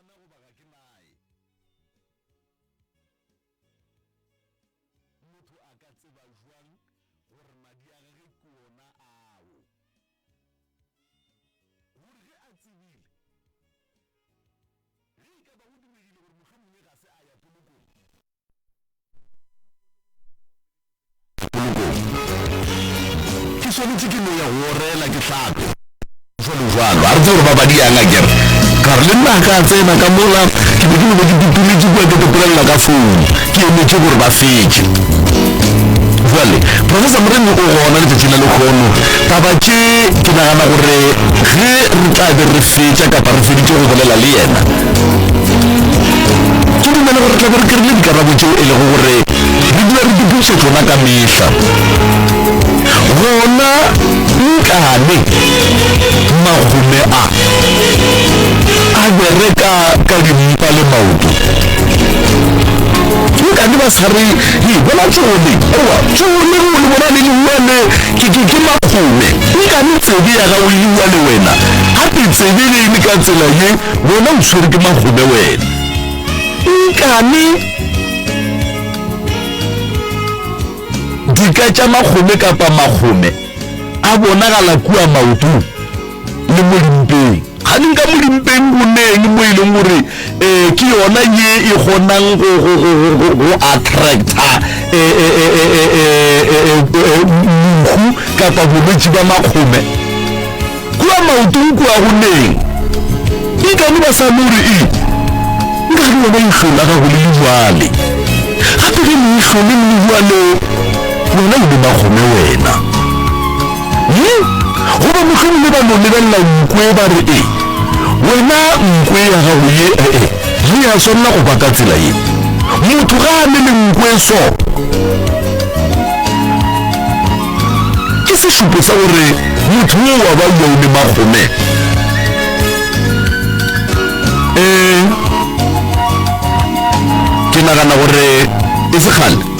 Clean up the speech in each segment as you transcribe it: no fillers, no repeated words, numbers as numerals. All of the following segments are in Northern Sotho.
ngwana goba ga ke nae? Motho a ka tseba bjang gore madi a gagwe ke ona ao? Gore ge a tsebile, ge e ka ba go diregile gore mohlomongwe ga se a ya polokong, Polokong. Ke swanetše ke no ya go orela ke hlape, jwalo jwalo. A re tsebe gore ba badiang, a kere. Ka re le nna ka tsena ka mola, ke be ke no be ke tutuletše kua ke topolelela ka founu, ke emetše gore ba fetše. Bjale, Professor Moremi o gona letšatšing la lehono. Taba tše, ke nagana gore ge re tla be re fetša kapa re feditše go bolela le yena, Ke dumela gore re tla be re kry-ile dikarabo tšeo e lego gore re dula re dipotšiša tšona ka mehla. Gona nkane magome a a bereka ka dimpa le maoto? Nkane ba sa re, Hei, bona tšole, aowa, tšole ge o le bona le lehua le, ke, ke, ke magome. Nkane tsebe ya gago e lehua le wena? Gape tsebe ge e le ka tsela ye, Wena o tshwere ke magobe wena. Nkane dika tša magome kapa magome a bonagala kua maotong le mo dimpeng. Kgane nka mo dimpeng go neng mo e leng gore um ke yona ye e kgonang go, go, go, go, go, go attracta mohu kapa bolwetši ba makgome. Kua maotong kua go neng. Nkane ba sa no re e? Nkare wena ihlo la gago le lejwale. Gape ge leihlo le le lejwale, wena o le magome wena. Hm? Goba mohlomongwe ba no lebelela nkwe ba re e, wena nkwe ya gago ye, e-e, ga ya swanela go ba ka tsela ye. Motho ga a ne le nkwe so. Ke sešupo sa gore motho wo wa ba ua o ne magome. Ee, ke nagana gore e se kgale.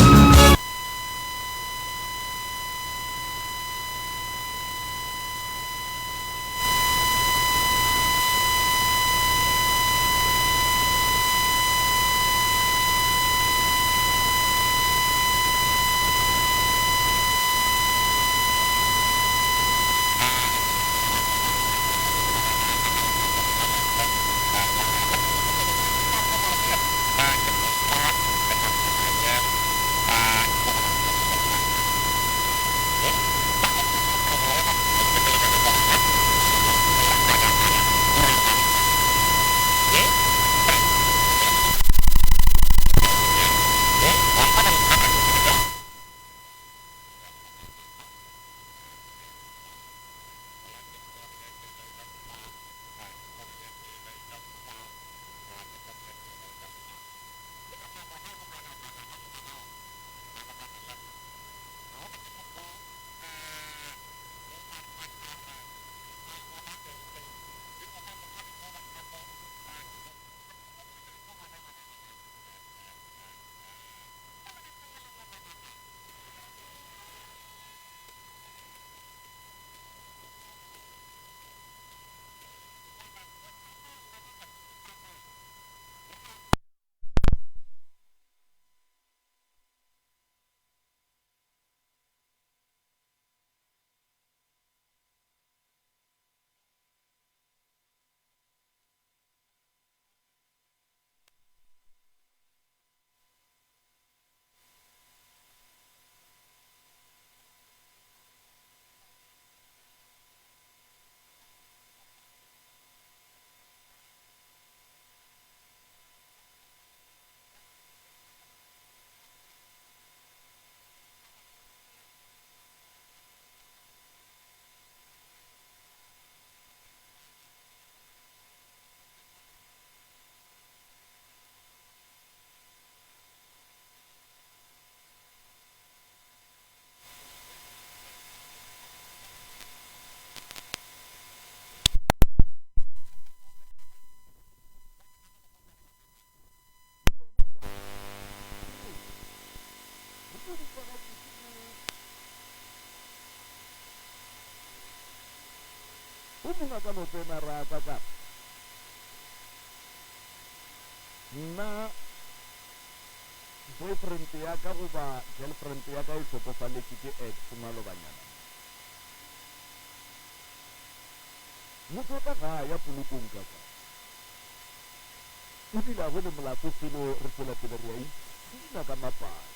O mongwe a ka no tsena ra kwa ka. Nna boyfriend ya ka goba girlfriend ya ka e hlokofaletše ke ex malobanyana mo. Motho wa ka ga a ya polokong ka kwa. Ebile a go ne molato felo re tšwela pele re a ipshina ka mapadi.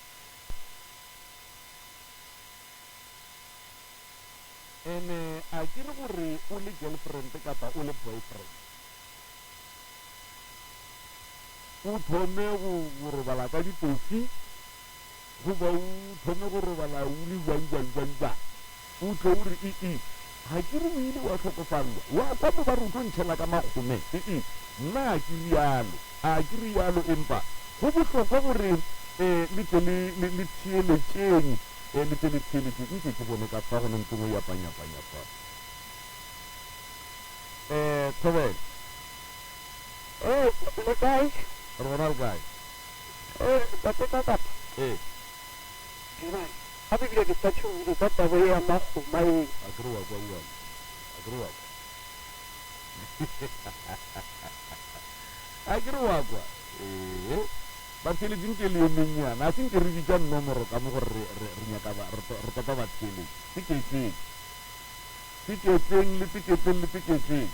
Ene a ke re gore o le girlfriend kapa o le boyfriend o thome go go robala ka ditofi goba o thome go robala o le jwang jwang jwang jwang o tle o re ii ga ke re o ile wa hlokofallwa wa kwa mo ba re o tlo ntšhela ka makgome ii nna ga ke rialo a ke rialo empa go bohlokwa gore um le tle le le le theeletšeng E, le tle le theeletše, nke ke bone ka fa go ne ntho nngwe ya panyapanya fa. E, thobela. E, le kae? Re gona le kae? E, tate ka kapa. E. Helang, gape ebile ke sa tšhogile ka taba ye ya makgoma ye. A ke re wa kwa bjale? A ke re wa kwa? A ke re wa kwa? Ee. Batheeletši nke le emeng nyana, a se nke re bitša nomoro ka mo gore re, re, re nyaka ba, re, re topa batheeletši. Seketleng. Seketleng, le seketleng, le seketleng.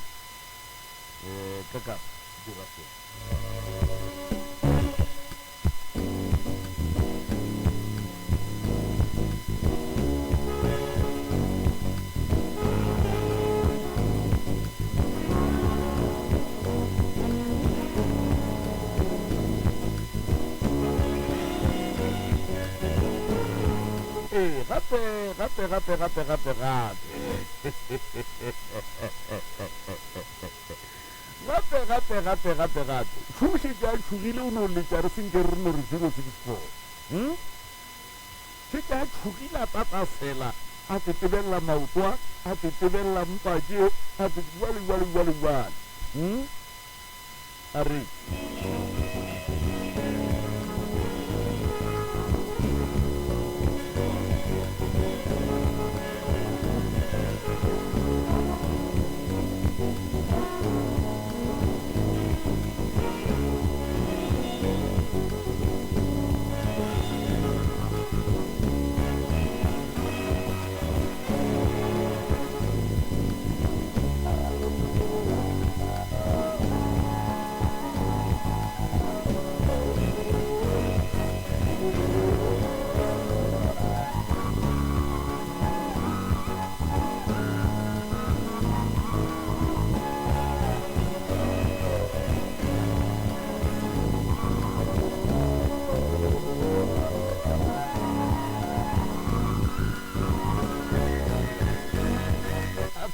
Eh, kaka, dira se. Ee, gape, gape, gape, gape, gape, gape. Gape, gape, gape, gape, gape. Šo o šetše a tšhogile o no letša re senke re no re 064. Hmm? Šetše a tšhogile a tatasela, a tetebelela maoto a, a tetebelela mpa tše, a te, bjale, bjale, bjale, bjale. Hmm? A re.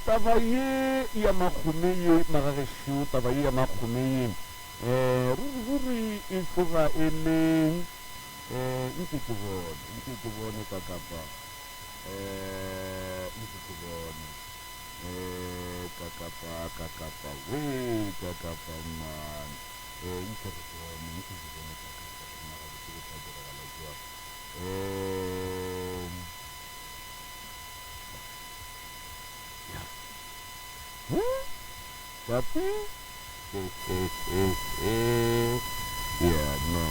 Taba ye ya makgome ye, magagešo, taba ye ya makgome ye, um ruri ruri e tloga e le, um nke ke bone, nke ke bone ka kapa, um nke ke bone, um ka kapa, ka kapa, wee, ka kapa, man, um nke re bone, nke ke bone ka kapa, gore na gabotse go tla diragala jwang, um. Ya. Huh? Papi? Yeah, no.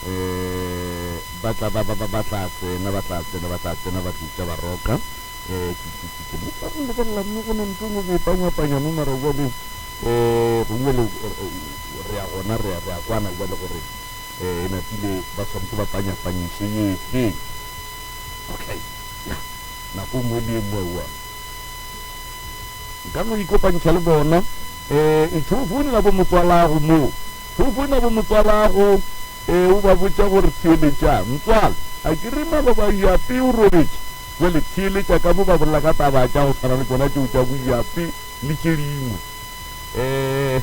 Eh, ba tla ba ba ba ba tla tsena, ba tla tsena, ba tla tsena ba tlitša ba roka. Eh, ke ke ke ke mo ka go lebelela mo go ne ntho e nngwe ke e panyapanya mo mara jwale eh gongwe le re ya gona re ya re ya kwana jwale gore eh e napile ba swanetše ba panyapanyiše ye feng. Okay, ya, nako e nngwe le e nngwe aowa nka no ikopantšha le bona. Um tšho founela bo motswalago mo, tšho founela bo motswalago um o ba botša gore theeletšang motswala, a ke re maloba Yape o robetše, jwale theeletša ka mo ba bolela ka taba tša go tshwana le tšona tšeo tša bo Yape le tše dingwe. Um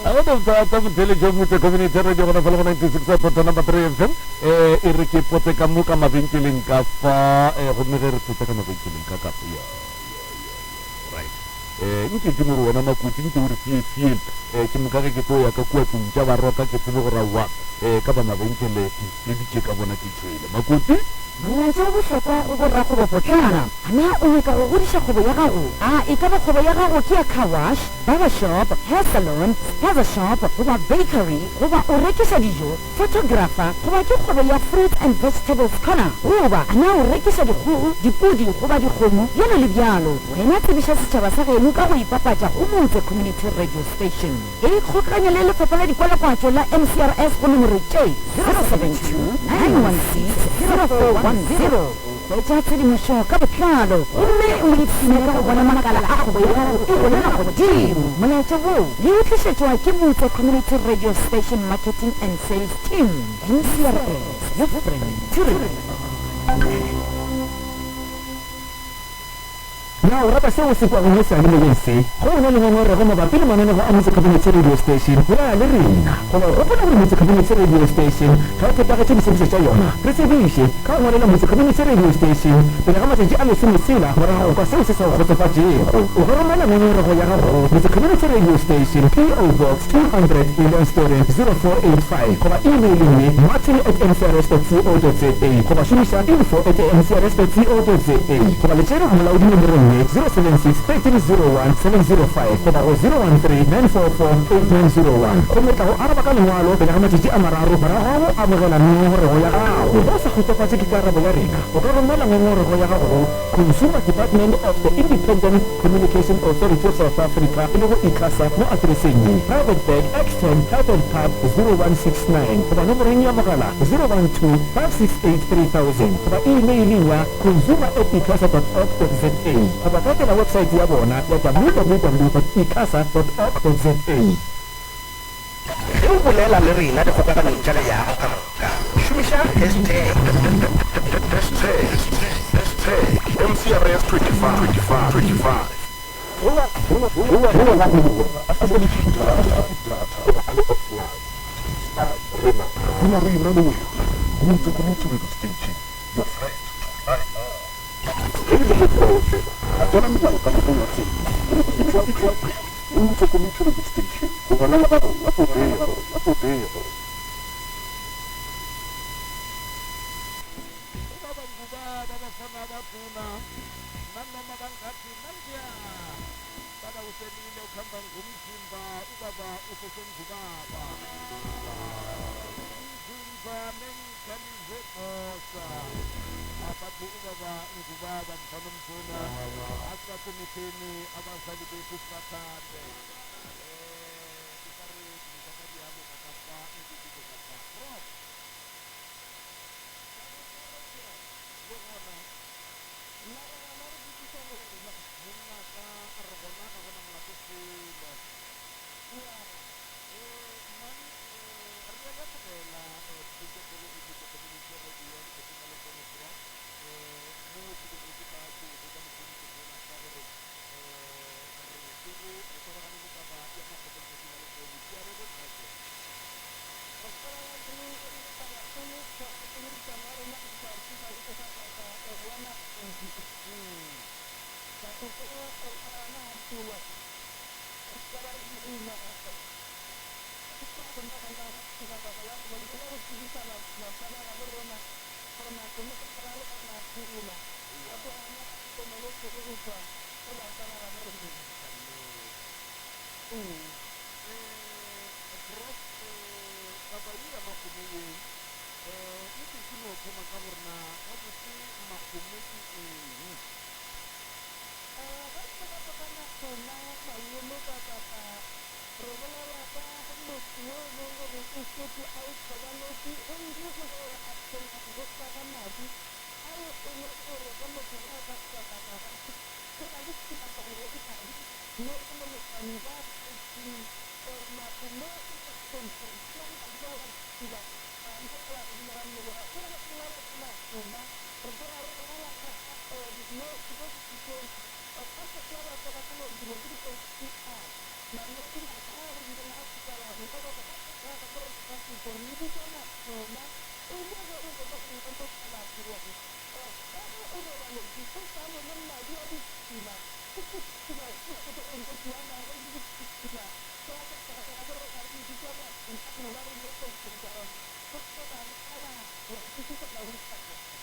Ga go bothata motheeletši wa Motse Community Radio gona fa le go 96.3 number 3 FM. Eh, e re ke pote ka mo ka mabenkeleng ka fa eh, gomme ge re feta ka mabenkeleng ka ka ya ya ya ya right. Eh, nke ke more wena Makoti nke o re fie fie eh, ke moka ge ke tlo ya ka kua tlong tša baroka ke tsebe gore aowa eh, ka ba mabenkele ke feditše ka bona ke tšwele. Makoti? Molaetša o bohlokwa go borakgwebopotlana. A na o nyaka go godiša kgwebo ya gago? A e ka ba kgwebo ya gago ke ya car wash, barber shop, hair salon, spaza shop goba bakery, goba o rekiša dijo, photographer, goba ke kgwebo ya fruits and vegetables corner, goba a na o rekiša dikgogo, dipudi goba dikgomo, bjalo le bjalo. Wena tsebiša setšhaba sa geno ka go ipapatša go Motse Community Radio Station. Ikgokaganye le Lefapha la Dikwalakwatšo la MCRS go nomoro tše, 072 916 0410 go hwetša tshedimošo ka botlalo gomme o ipshine ka go bona makala a kgwebo ya gago e golela godimo. Molaetša wo le o tlišetšwa ke Motse Community Radio Station Marketing and Sales Team, MCRS, your friend to rely on. Na o rata seo o se kwago mo seyalemoyeng se? Ge o na le ngongorego mabapi le mananeo a Motse Community Radio Station, bolela le rena. Goba o gopola gore Motse Community Radio Station ga e phethagatše ditshepišo tša yona? Re tsebiše ka go ngwalela Motse Community Radio Station pele ga matšatši a lesometshela morago ga go kwa seo se sa go kgotsofatšego. O ka romela ngongorego ya gago go Motse Community Radio Station, PO. Box 200, Elandstoren, 0485, goba e-mailing ye, martin at mcrs dot co dot za, goba šomiša info at mcrs dot co dot za. Goba le tšere molaodi nomorong ye, 076 1301 705 goba go 013 944 8901 gomme tla go araba ka lengwalo pele ga matšatši a mararo morago ga go amogela ngongorego ya gago. Ge o sa kgotsofatše ke karabo ya rena, o ka romela ngongorego ya gago go Consumer Department of the Independent Communication Authority of South Africa, e lego ICASA, mo atereseng ye, Private Bag, X10, Herbert Park, 0169 goba nomorong ya mogala 012 568 3000 goba e-mailing ya consumer at icasa dot org dot za goba ka etela websaete ya bona ya www dot icasa dot org dot za. Ge o bolela le rena dikgokaganong tša leago ka moka, šomiša hashtag. Hashtag, hashtag, MCRS 25, 25, 25. Ubaba ngubaba abafana abaduna nanoma bangathi nangiya baba usemile ukuhamba ngomzimba ubaba usesengubaba umzimba nengane zegosa abathi ubaba ngubaba mfana omduna asibahlonipheni abazali bethu sibathande eh ekare dipapadi ya boka ka fa e ke ka fa prof le gona monnaka a re gona ga gona molato felo. Man re a lebogela Pitšokgolo go Pitšo Community Radio letšatšing la lehono bro. Mo ke bego ke tla ke go botša motheeletši feela fa gore re swere re swaragane le taba ya makgopo letšatšing la lehono. Ke a rerešwa hle. Ka nnete. Prof, taba ye ya makgomo ye, nke ke no thoma ka gore na gabotse makgomo ke eng?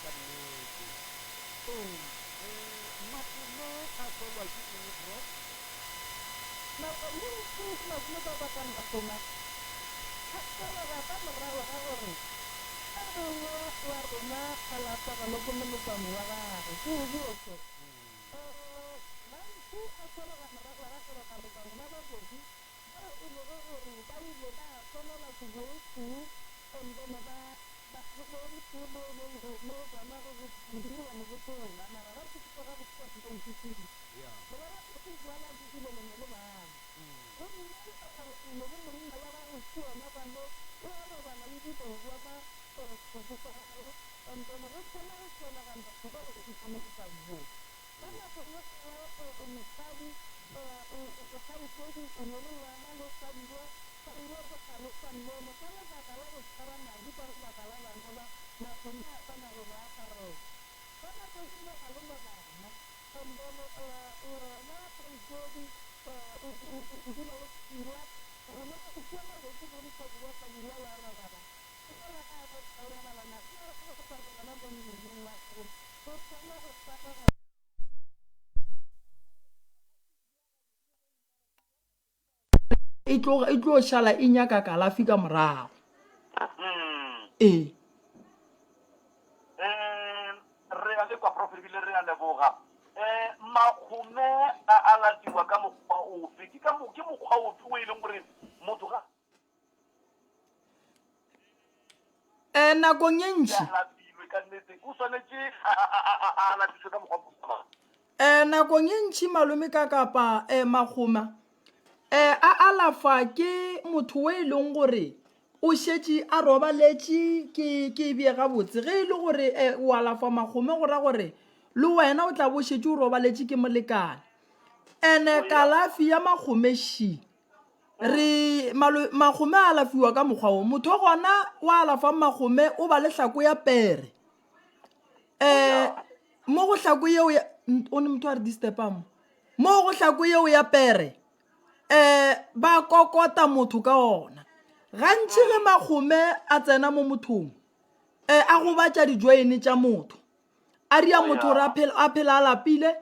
Ka nnete. Ee, Makgome a hlolwa ke eng Prof? Nako ye ntši mahumo ba baka makgoma a hlologa ka morago ga gore yo mongwe wa rena a lahlegelwe ke molekane wa gagwe. Ke botse. Gantši a hlologa morago ga gore balekane ba babedi bao e lego gore ba ile ba swanela ke boetee and then ba ba boetee bo e leng gore le bona go Modimo wa mebotong mara ba se tsoga go tloga 2015. E tlo e tlo šala e nyaka kalafi ka morago. Ee. Re a lekwa prof ebile re a leboga. Um makgome a alafiwa ka mokgwa ofe? Ke ka ke mokgwa ofe o e leng gore motho ga Um nakong ye ntši. Alafilwe ka nnete o swanetše a alafišwe ka mokgwa o Um nakong ye ntši malome ka kapa um makgoma um a alafa ke motho o e leng gore o šetše a robaletše ke ke e bee gabotse. Ge e le gore um o alafa makgome go ra gore le wena o tla bo o šetše o robaletše ke molekane. And-e kalafi ya makgome ši re makgome a alafiwa ka mokgwa wo, motho wa gona o alafang makgome o ba le hlako ya pere. Um mo go hlako yeo ya o ne motho a re disturb-a mo, mo go hlako yeo ya pere um ba kokota motho ka ona. Gantši ge makgome a tsena mo mothong um a gobatša di-join tša motho, a ria motho gore a phele a lapile,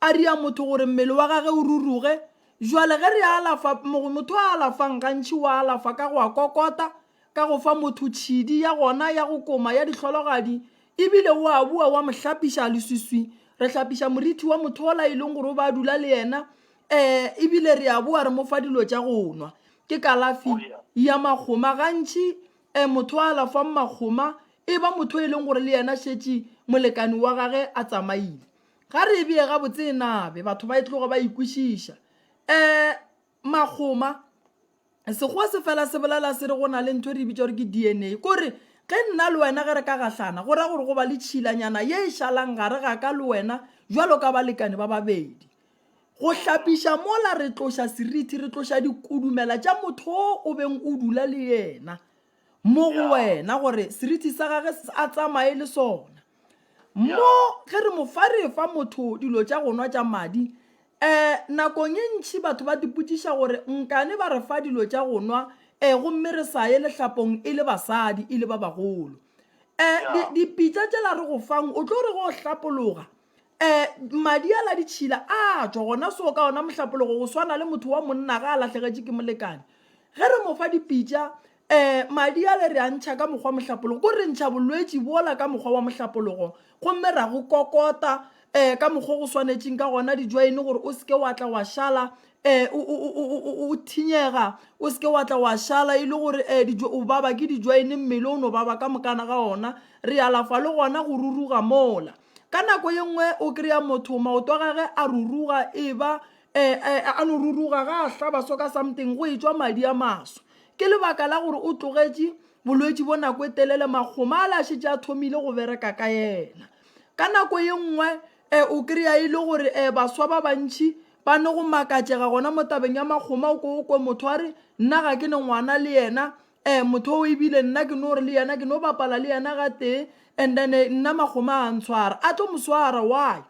a ria motho gore mmele wa gage o ruruge. Jwale ge re alafa, motho a alafang gantši o alafa ka go a kokota, ka go fa motho tšhidi ya gona ya go koma ya dihlologadi, ebile o a boa wa mo hlapiša leswiswi. Re hlapiša morithi wa motho ola e leng gore o ba a dula le yena, um ebile re a boa re mo fa dilo tša go nwa. Ke kalafi ya makgoma. Gantši um motho a alafang makgoma e ba motho e leng gore le yena šetše molekane wa gage a tsamaile. Ga re e bee gabotse e nabe, batho ba e tloge ba e kwešiša. Um makgoma Sekgowa se fela se bolela se re go na le ntho e re e bitša gore ke DNA. Kore ge nna le wena ge re ka gahlana, go ra gore go ba le tšhilanyana ye e šalang gare ga ka le wena bjalo ka balekane ba babedi. Go hlapiša mola re tloša seriti, re tloša dikudumela tša motho o o beng o dula le yena mo go wena gore seriti sa gage a tsamaye le sona. Mo ge re mo fa re fa motho dilo tša go nwa tša madi, um nakong e ntši batho ba dipotšiša gore nkane ba re fa dilo tša go nwa um gomme re sa ye lehlapong e le basadi e le ba bagolo. Um dipitša tšela re go fang o tlo re go hlapologa um madi a la ditšhila a tšwa gona so ka ona mohlapologo go swana le motho wa monna ga a lahlegetše ke molekane. Ge re mo fa dipitša um madi ale re a ntšha ka mokgwa mohlapologo, ko re ntšha bolwetši bola ka mokgwa wa mohlapologo gomme ra go kokota um ka mokgwa go swanetšeng ka gona di-join gore o seke wa tla wa šala um o thinyega, o seke wa tla wa šala e le gore um o baba ke di-join mmele o no baba ka mokana ga ona. Re alafa le gona go ruruga mola. Ka nako ye nngwe o kry-a motho maoto a gage a ruruga e ba um a no ruruga ga a hlaba so ka something go etšwa madi a maso. Ke lebaka la gore o tlogetše bolwetši bo nako e telele makgoma a le a šetše a thomile go bereka ka yena. Ka nako ye nngwe um o kry-a e le gore um baswa ba bantši ba ne go makatšega gona mo tabeng ya makgoma o ko o kwe motho a re nna ga ke ne ngwana le yena um motho o ebile nna ke no re le yena ke no bapala le yena gatee and then nna makgoma a ntshwara a tlo mo swara why?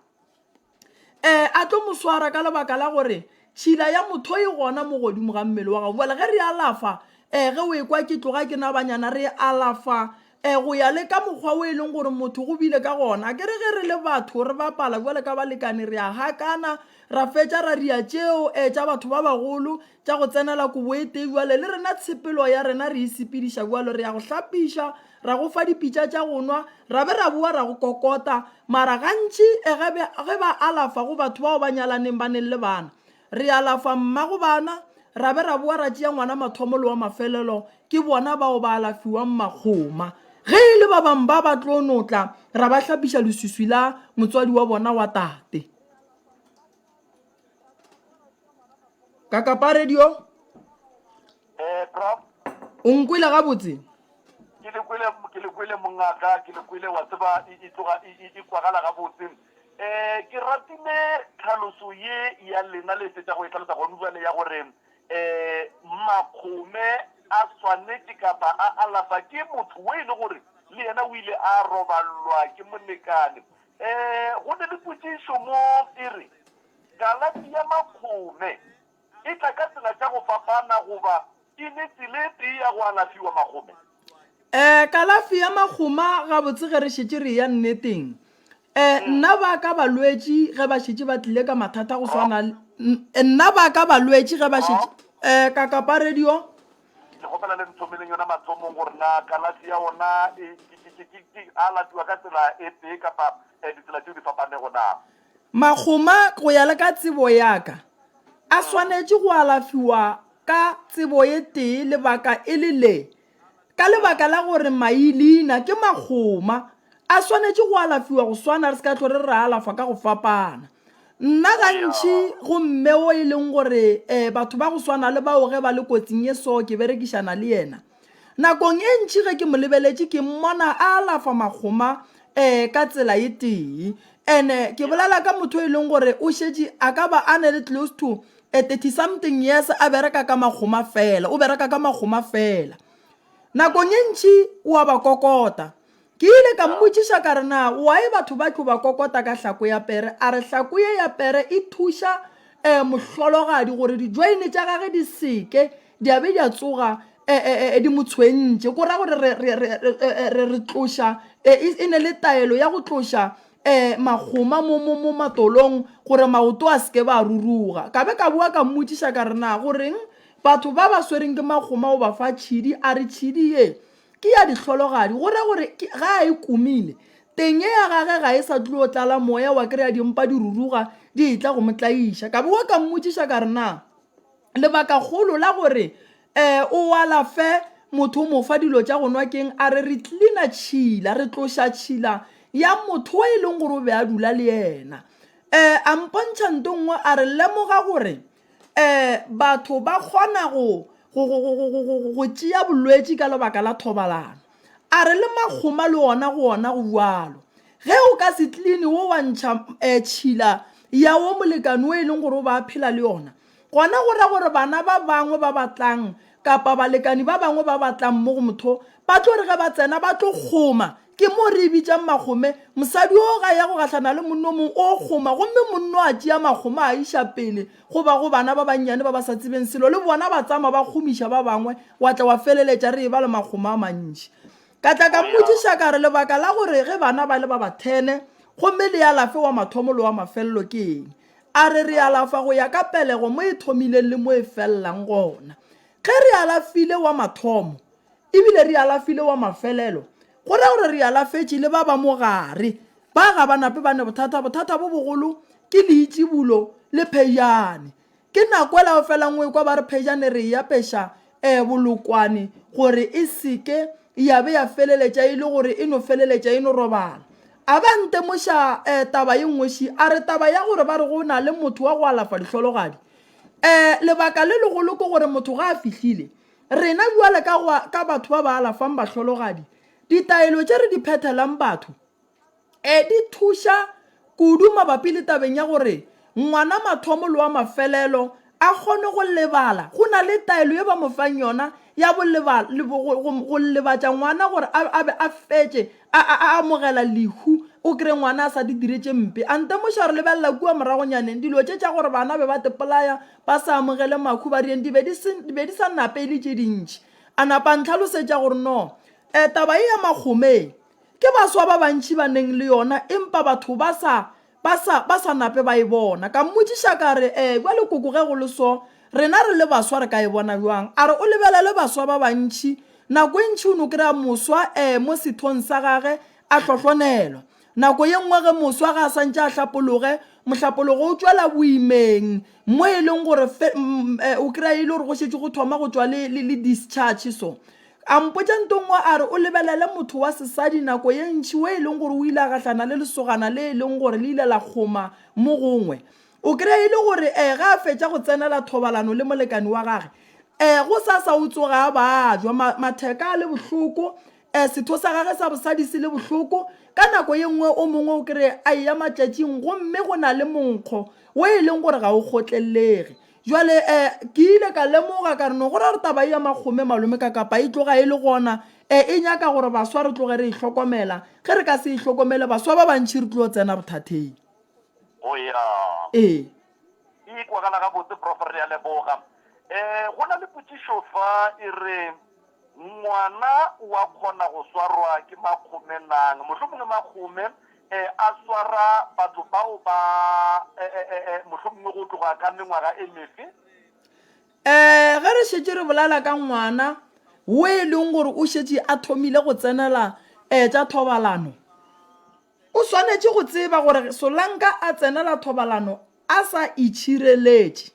um a tlo mo swara ka lebaka la gore tšhila ya motho e gona mo godimo ga mmele wa gago. Bjale ge re alafa um ge o ekwa ke tloga ke nabanyana re alafa Um go ya le ka mokgwa o e leng gore motho go bile ka gona. Akere ge re le batho re bapala bjale ka balekane re a hakana, ra fetša ra ria tšeo um tša batho ba bagolo tša go tsenela kobo e tee bjale le rena tshepelo ya rena re e sepediša bjalo re ya go hlapiša, ra go fa dipitša tša go nwa, ra be ra boa ra go kokota. Mara gantši ge ge ba alafa go batho bao ba nyalaneng ba neng le bana, re alafa mmago bana, ra be ra boa ra tšea ngwana mathomo le wa mafelelo Ke bona bao ba alafiwang makgoma. Ge e le ba bang ba ba tlo no tla, ra ba hlapiša leswiswi la motswadi wa bona wa tate. Kakapa radio. Eh, prof. O nkwele gabotse? Ke le kwele, ke le kwele mongaka, ke le kwele wa tseba e, e tloga e, e, e kwagala gabotse. Eh, ke ratile tlhaloso ye ya lena le fetša go e hlalosa gone bjale ya gore E, makgome a swanetše kapa a alafa ke motho wo e le gore le yena o ile a roballwa ke molekane. E, go ne le potšišo mo e re, Kalafi ya makgome e tla ka tsela tša go fapana goba e ne tsela e tee ya go alafiwa makgome? E, kalafi ya makgoma gabotse ge re šetše re eya nneteng, E, nna ba ka balwetši ge ba šetše ba tlile ka mathata go swana le nna ba ka balwetši ge ba šetše e, ka kapa radio. Ke kgopela le nthomeleng yona mathomong gore na kalafi ya ona e, ke, ke, ke, ke, a latiwa ka tsela e tee kapa eh, ditsela tšeo di fapanego na. Makgoma go ya le ka tsebo ya ka a swanetše go alafiwa ka tsebo e tee lebaka e le le Ka lebaka la gore mailina ke makgoma, a swanetše go alafiwa go swana, re se ka hlo re re a alafwa ka go fapana. Nna gantši go mme wo e leng gore um batho ba go swana le bao ge ba le kotsing ye so ke berekišana le yena. Nakong e ntši ge ke mo lebeletše ke mmona a alafa makgoma um ka tsela e tee. And-e ke bolela ka motho e leng gore o šetše a ka ba a ne le close to a 30 something years a bereka ka makgoma fela, o bereka ka makgoma fela. Nakong e ntši o a ba kokota. Ke ile ka mmotšiša ka re na why batho ba tlo ba kokota ka hlako ya pere, a re hlako ye ya pere e thuša um mohlologadi gore di-join tša gage di seke di a be di a tsoga um di mo tshwentše. Ko ra gore re, re, re, re, re tloša, e ne le taelo ya go tloša um makgoma mo, mo, mo matolong gore maoto a seke ba ruruga. Ka be ka boa ka mmotšiša ka re na goreng batho ba ba swereng ke makgoma o ba fa tšhidi, a re tšhidi ye ke ya dihlologadi, go ra gore ga a e komile teng ye ya gage ga e sa tlilo tlala moya wa kry-a dimpa di ruruga di etla go mo tlaiša. Ka boa ka mmotšiša ka re na lebakagolo la gore um o alafe motho o mo fa dilo tša go nwa ke'ng? A re re cleaner tšhila, re tloša tšhila ya motho o e leng gore o be a dula le yena. Um a mpontšha nto nngwe a re lemoga gore um batho ba kgona go go go go go go go tšea bolwetši ka lebaka la thobalano. A re le makgoma le ona go ona go bjalo. Ge o ka se clean wo wa ntšha um tšhila ya wo molekane o e leng gore o ba a phela le yona, Gona go ra gore bana ba bangwe ba ba tlang kapa balekani ba bangwe ba ba tlang mo go motho ba tlo re ge ba tsena ba tlo kgoma. Ke mo re e bitšang makgome. Mosadi o ga ya go gahlana le monna o mongwe o kgoma gomme monna a tšea makgoma a iša pele goba go bana ba bannyane ba ba sa tsebeng selo le bona ba tsama ba kgomiša ba bangwe wa tla wa feleletša re eba le makgoma a mantši. Ka tla ka mmotšiša ka re lebaka la gore ge bana ba le ba ba thene gomme le alafe wa mathomo le wa mafelelo ke eng? A re re alafa go ya ka pelego mo e thomileng le mo e felelang gona. Ge re alafile wa mathomo ebile re alafile wa mafelelo, go ra gore re alafetše le ba ba mo gare. Ba ga ba nape ba ne bothata. Bothata bo bogolo ke leitšibulo le phejane. Ke nako ela o felang o ekwa ba re phejane re e apeša um bolokwane gore e se ke ya be ya feleletša e le gore e no feleletša e no robala. A ba ntemoša um taba ye nngwe ši, a re taba ya gore ba re go na le motho wa go alafa dihlologadi. Um lebaka le legolo ke gore motho ga a fihlile, rena bjale ka, ka batho ba ba alafang bahlologadi, ditaelo tše re di phethelang batho, E di thuša kudu mabapi le tabeng ya gore ngwana mathomo le wa mafelelo a kgone go lebala. Go na le taelo ye ba mo fang yona ya go lebatša ngwana gore a be a fetše a amogela lehu, o kry-e ngwana a sa di dire tše mpe. A ntemoša re lebelela kua moragonyaneng dilo tše tša gore bana be ba tepolaya ba sa amogele mahu ba rieng di be di sa nape e le tše dintši. A napa a ntlhalosetša gore no. Um taba ye ya makgome ke baswa ba bantši ba neng le yona empa batho ba sa ba sa ba sa nape ba e bona. Ka mmotšiša ka re, Eh, bjale koko ge go le so, rena re le baswa re ka e bona bjang? A re, O lebelele baswa ba bantši, nako e ntši o no kry-a moswa eh mo sethong sa gage a hlohlonelwa. Nako ye nngwe ge moswa ge a sa ntše a hlapologe, mohlapologo o tšwela boimeng mo e leng gore fe, mm, eh, o kry-a e le gore go šetše go thoma go tšwa le, le, le discharge so. A mpotša nto nngwe a re o lebelele motho wa sesadi nako ye ntši wo e leng gore o ile a gahlana le lesogana le e leng gore le ile la kgoma mo gongwe. O kry-a e le gore eh, ge a fetša go tsenela thobalano le molekane wa gage, eh, go sasa o tsoga a bajwa, ma, matheka a le bohloko, eh, setho sa gage sa bosadi se le bohloko. Ka nako ye nngwe o mongwe o kry-e a eya matšatšing gomme go na le monkgo wo e leng gore ga o kgotlelelege. Jwale um ke ile ka lemoga ka re no go ra gore taba ye ya makgome malome ka kapa e tloga e le gona um e nyaka gore baswa re tloge re e hlokomela. Ge re ka se e hlokomele baswa ba bantši re tlo tsena bothatheng. Go ya. Ee. E kwagala gabotse Prof re a leboga. Um go na le potšišo fa e re Ngwana o a kgona go swarwa ke makgome nang? Mohlomongwe makgome a swara batho bao ba mohlomongwe go tloga ka mengwaga e mefe? Ee, ge re šetše re bolela ka ngwana wo e leng gore o šetše a thomile go tsenela um tša thobalano, o swanetše go tseba gore solanka a tsenela thobalano a sa itšhireletše.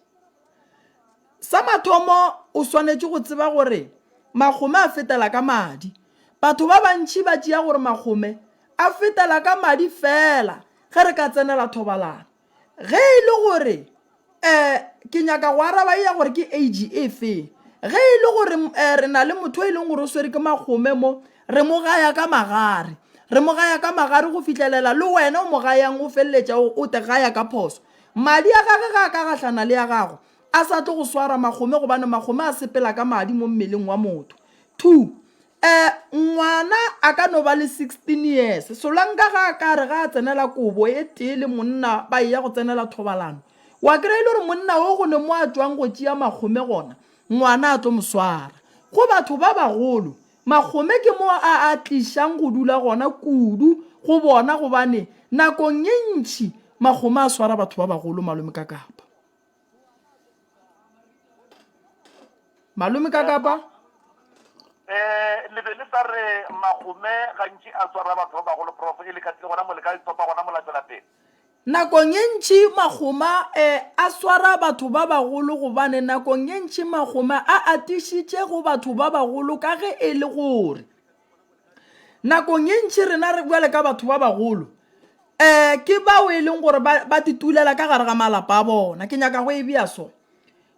Sa mathomo o swanetše go tseba gore makgome a fetela ka madi. Batho ba bantši ba tšea gore makgome a fetela ka madi feela ge re ka tsenela thobalano. Ge e le gore um ke nyaka go araba e ya gore ke age e feng, ge e le gore um re na le motho e leng gore o swere ke makgome mo, re mo gaya ka magare. Re mo gaya ka magare go fihlelela le wena o mo gayang o feleletša o te gaya ka phoso. Madi a gage ge a ka gahlana le a gago, a sa tlo go swara magome gobane magome a sepela ka madi mo mmeleng wa motho. 2, E, ngwana a ka no ba le 16 years. Solanka ga a ka re ga a tsenela kobo e tee le monna ba eya go tsenela thobalano, wa kry-a e le gore monna o go ne mo a tšwang go tšea magome gona, ngwana a tlo mo swara. Go batho ba bagolo, Makgome ke mo a a tlišang go dula gona kudu go bona gobane nakong ye ntši makgome a swara batho ba bagolo Malome Kakapa. Malome Kakapa. Eh, le be le sa re magome gantši a swara batho ba bagolo prof e le ka tlile gona mo le ka topa gona mo la tšwela pele. Nakong ye ntši magoma e a swara batho ba bagolo gobane nakong ye ntši magoma a atišitše go batho ba bagolo ka ge e le gore nakong ye ntši rena re bjale ka batho ba bagolo um ke bao e leng gore ba, ba titulela ka gare ga malapa a bona. Ke nyaka go e bea so.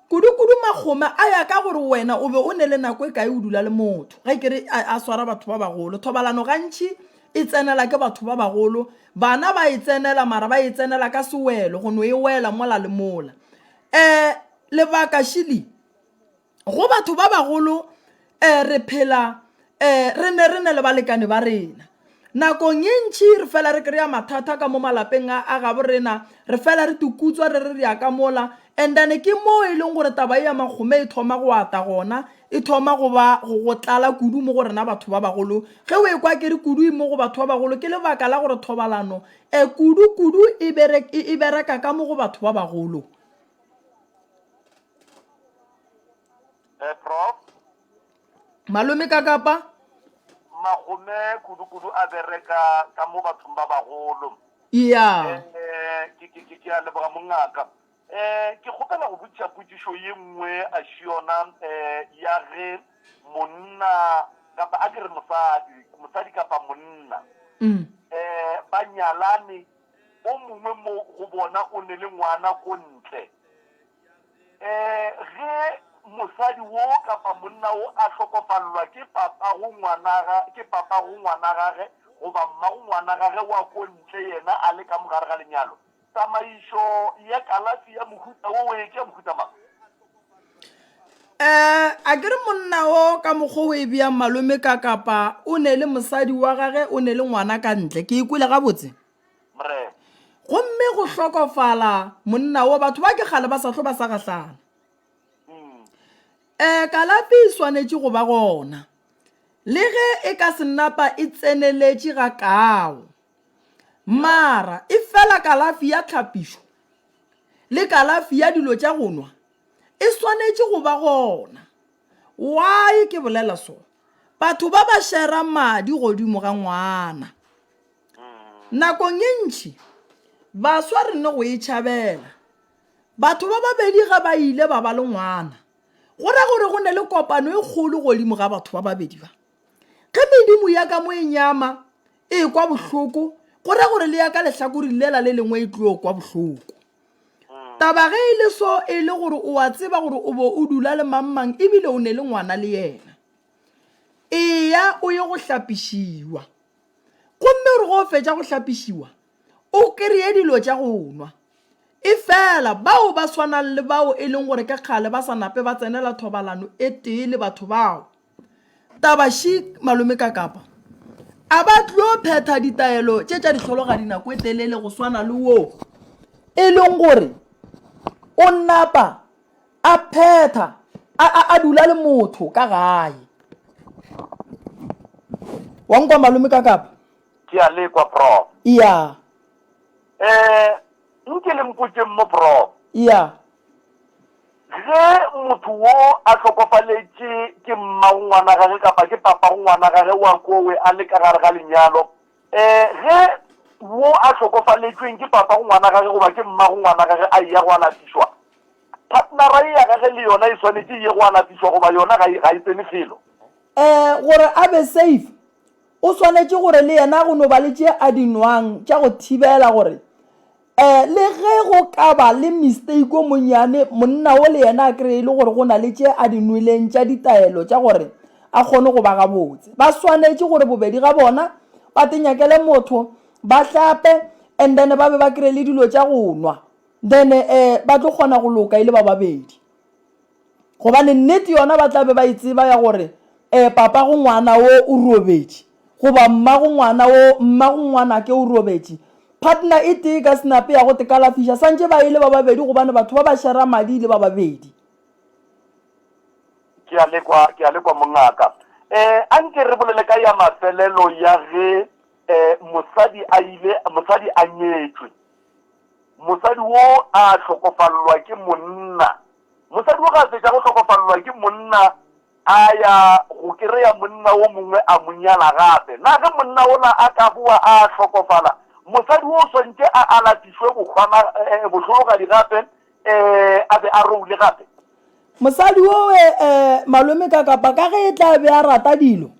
Kudu-kudu makgome a ya ka gore wena o be o ne le nako e kae o dula le motho. Ge ke re a, a swara batho ba bagolo. Thobalano gantši e tsenela ke batho ba bagolo. Bana ba e tsenela mara ba e tsenela ka sewelo, go no e wela mola le mola. Um lebaka šili, go batho ba bagolo um re phela um re ne re ne le balekane ba rena. Nakong ye ntši re fela re kry-a mathata ka mo malapeng a a gabo rena, re fela re tikutswa re re re ya ka mola, and then ke moo e leng gore taba ye ya makgome e thoma go ata gona, e thoma go ba go go tlala kudu mo go rena batho ba bagolo. Ge o ekwa ke re kudu e mo go batho ba bagolo ke lebaka la gore thobalano e kudu kudu e bere e bereka ka mo go batho ba bagolo. Eh, Prof. Malome ka kapa? Magome kudu-kudu a bereka ka mo bathong ba bagolo. Iya. Eh, ke, ke, ke, ke a leboga mongaka. Eh, ke kgopela go botšiša potšišo ye nngwe a šiona eh, ya ge monna kapa a ke re mosadi, mosadi kapa monna Mm. eh, ba nyalane, o mongwe mo go bona o ne le ngwana ko ntle. Ee, ge mosadi wo kapa monna wo a hlokofallwa ke papago ngwana, ke papago ngwana gage goba mmago ngwana gage wa ko ntle yena a le ka mo gare ga lenyalo, tsamaišo ya kalafi ya mohuta wo e ke ya mohuta mang? Ee, a ke re monna wo ka mokgwa o e beang malome ka kapa o ne le mosadi wa gage o ne le ngwana ka ntle, ke e kwele gabotse? Morena. Gomme go hlokofala monna wo, batho ba ke kgale ba sa hlo ba sa gahlana. Um kalafi e swanetše go ba gona. Le ge e ka se napa e tseneletše gakaao, mara e fela kalafi ya tlhapišo le kalafi ya dilo tša go nwa e swanetše go ba gona. Why ke bolela so? Batho ba ba shera madi godimo ga ngwana. Nakong e ntši, baswa re ne go e tšhabela. Batho ba babedi ge ba ile ba ba le ngwana, go ra gore go ne le kopano e kgolo godimo ga batho ba babedi ba. Ge medimo ya ka mo e nyama, e kwa bohloko, go ra gore le ya ka lehlakoreng lela le lengwe e tlo kwa bohloko. Taba ge e le so e le gore o a tseba gore o bo o dula le mangmang ebile o ne le ngwana le yena. Eya o ye go hlapišiwa. Gomme o re go fetša go hlapišiwa, o kreye dilo tša go nwa. Efela bao ba swanang le bao e leng gore ke kgale ba sa nape ba tsenela thobalano e tee le batho bao, taba še malome Kakapa, a ba tlo phetha ditaelo tše tša dihlologadi nako e telele go swana le wo e leng gore o napa a phetha a, a, a dula le motho ka gae. Wa nkwa malome Kakapa? Ke a lekwa, Prof. Iya. Eh, nke le mpotšeng mo, Prof. Iya. Ge motho wo a hlokofaletše ke mmago ngwana gage kapa ke papago ngwana gage wa kowe a le ka gare ga lenyalo, eh, ge wo a hlokofaletšweng ke papago ngwana gage goba ke mmago ngwana gage a eya go alafišwa, partnera ye ya gage le yona e swanetše e ye go alafišwa goba yona ga e, ga e tsene felo? Eh, gore a be safe, O swanetše gore le yena go no ba le tše a di nwang tša go thibela gore um le ge go ka ba le mistake o monnyane monna o le yena a kry-e le gore go na le tše a di nweleng tša ditaelo tša gore a kgone go ba gabotse. Ba swanetše gore bobedi ga bona ba tenyakele motho ba hlape and then ba be ba kry-e le dilo tša go nwa then um ba tlo kgona go loka e le ba babedi. Gobane nnete yona ba tla be ba e tseba ya gore um papago ngwana wo o robetše goba mmago ngwana wo, mmago ngwanake o robetše. Partner e tee ka senape ya go te kalafiša santše ba e le ba babedi gobane batho ba ba shera madi e le ba babedi. Ke a lekwa, ke a lekwa mongaka. Um a nke re bolele ka ya mafelelo ya ge um mosadi a ile, mosadi a nyetšwe. Mosadi wo a hlokofallwa ke monna. Mosadi wo ga a fetša go hlokofallwa ke monna, a ya go kereya monna wo mongwe a mo nyala gape. Na ge monna wola a ka boa a hlokofala, mosadi wo o swantše a alafišwe bohwana, bohlologadi gape, a be a roule gape? Mosadi wo, malome ka kapa ka ge e tla be a rata dilo,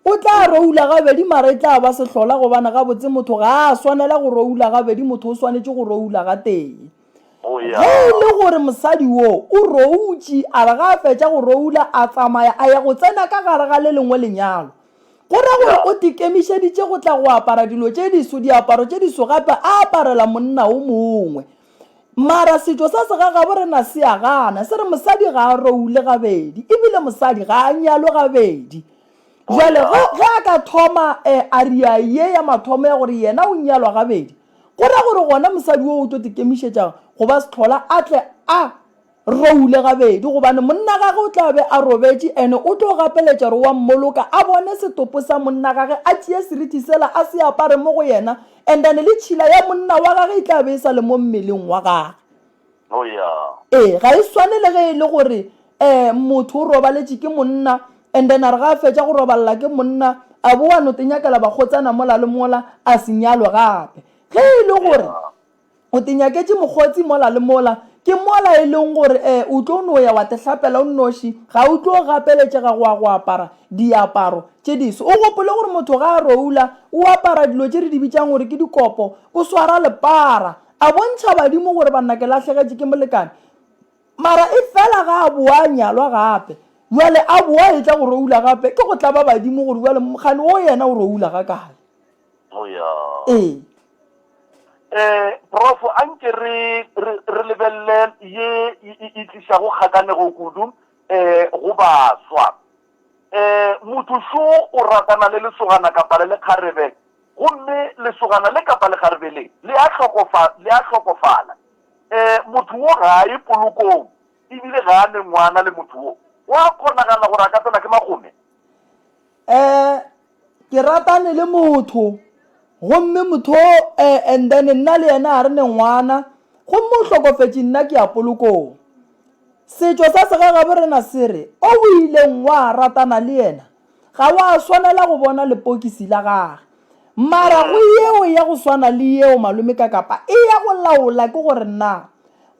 O tla roula gabedi mara e tla ba sehlola gobane gabotse motho ga a swanela go roula gabedi motho o swanetše go roula gatee. Ge e le gore mosadi wo o routše a re ga a fetša go roula a tsamaya a ya go tsena ka gare ga le lengwe lenyalo go ra gore o tekemišeditše go tla go apara dilo tše diso diaparo tše diso gape a aparela monna o mongwe. Mara setšo sa segagabo rena se a gana se re mosadi ga a roule gabedi ebile mosadi ga a nyalwe gabedi. Jwale ge, ge a ka thoma eh, aria ye ya mathomo ya gore yena o nyalwa gabedi, go ra gore gona mosadi wo o tlo tekemišetša go ba sehlola a tle a roule gabedi gobane monna gage o tla be a robetše ene o tlo gapeletša gore wa mmoloka a bone setopo sa monna gage a tšee seriti sela a se apare mo go yena and then le tšhila ya monna wa gage e tla be e sa le mo mmeleng wa gage. Oh yeah. Ee, ga e swane le ge e le gore um motho o robaletše ke monna and then a re ga a fetša go robalela ke monna a boa no tenyakela bakgotsana mola le mola a se nyalwe gape. Ge e le gore o tenyaketše mokgotsi mola le mola ke mola e leng gore um o tlo no ya wa tehlapela o nnoši ga o tlo gapeletšega go ya go apara diaparo tše diso. O gopole gore motho ga a roula o apara dilo tše re di bitšang gore ke dikopo, o swara lepara A bontšha badimo gore banna ke lahlegetše ke molekane. Mara e fela ga a boa a nyalwa gape. Bjale a boa e tla go roula gape, ke go tlaba badimo gore bjale mokgane o yena o roula ga kae. Oh ya. Ee. Eh, Prof, a nke re, re, re lebelele ye e, e, e tlišago kgakanego kudu eh, go baswa. Eh, motho šo o ratana le lesogana kapa le lekgarebe Gomme lesogana le kapa lekgarebe le, le a hlokofa, le a hlokofala. E, motho wo ga a ye polokong, ebile ga a ne ngwana le motho wo. Go a kgonagala gore a ka tsena ke magome. Um ke ratane le motho gomme motho o eh, and then nna le yena ga re ne ngwana gomme o hlokofetše nna ke ya polokong. Setšo sa segagabo rena se re o o ileng wa ratana le yena ga wa swanela go bona lepokisi la gage. Mara go yeo ya go swana le yeo malome ka kapa e ya go laola ke gore na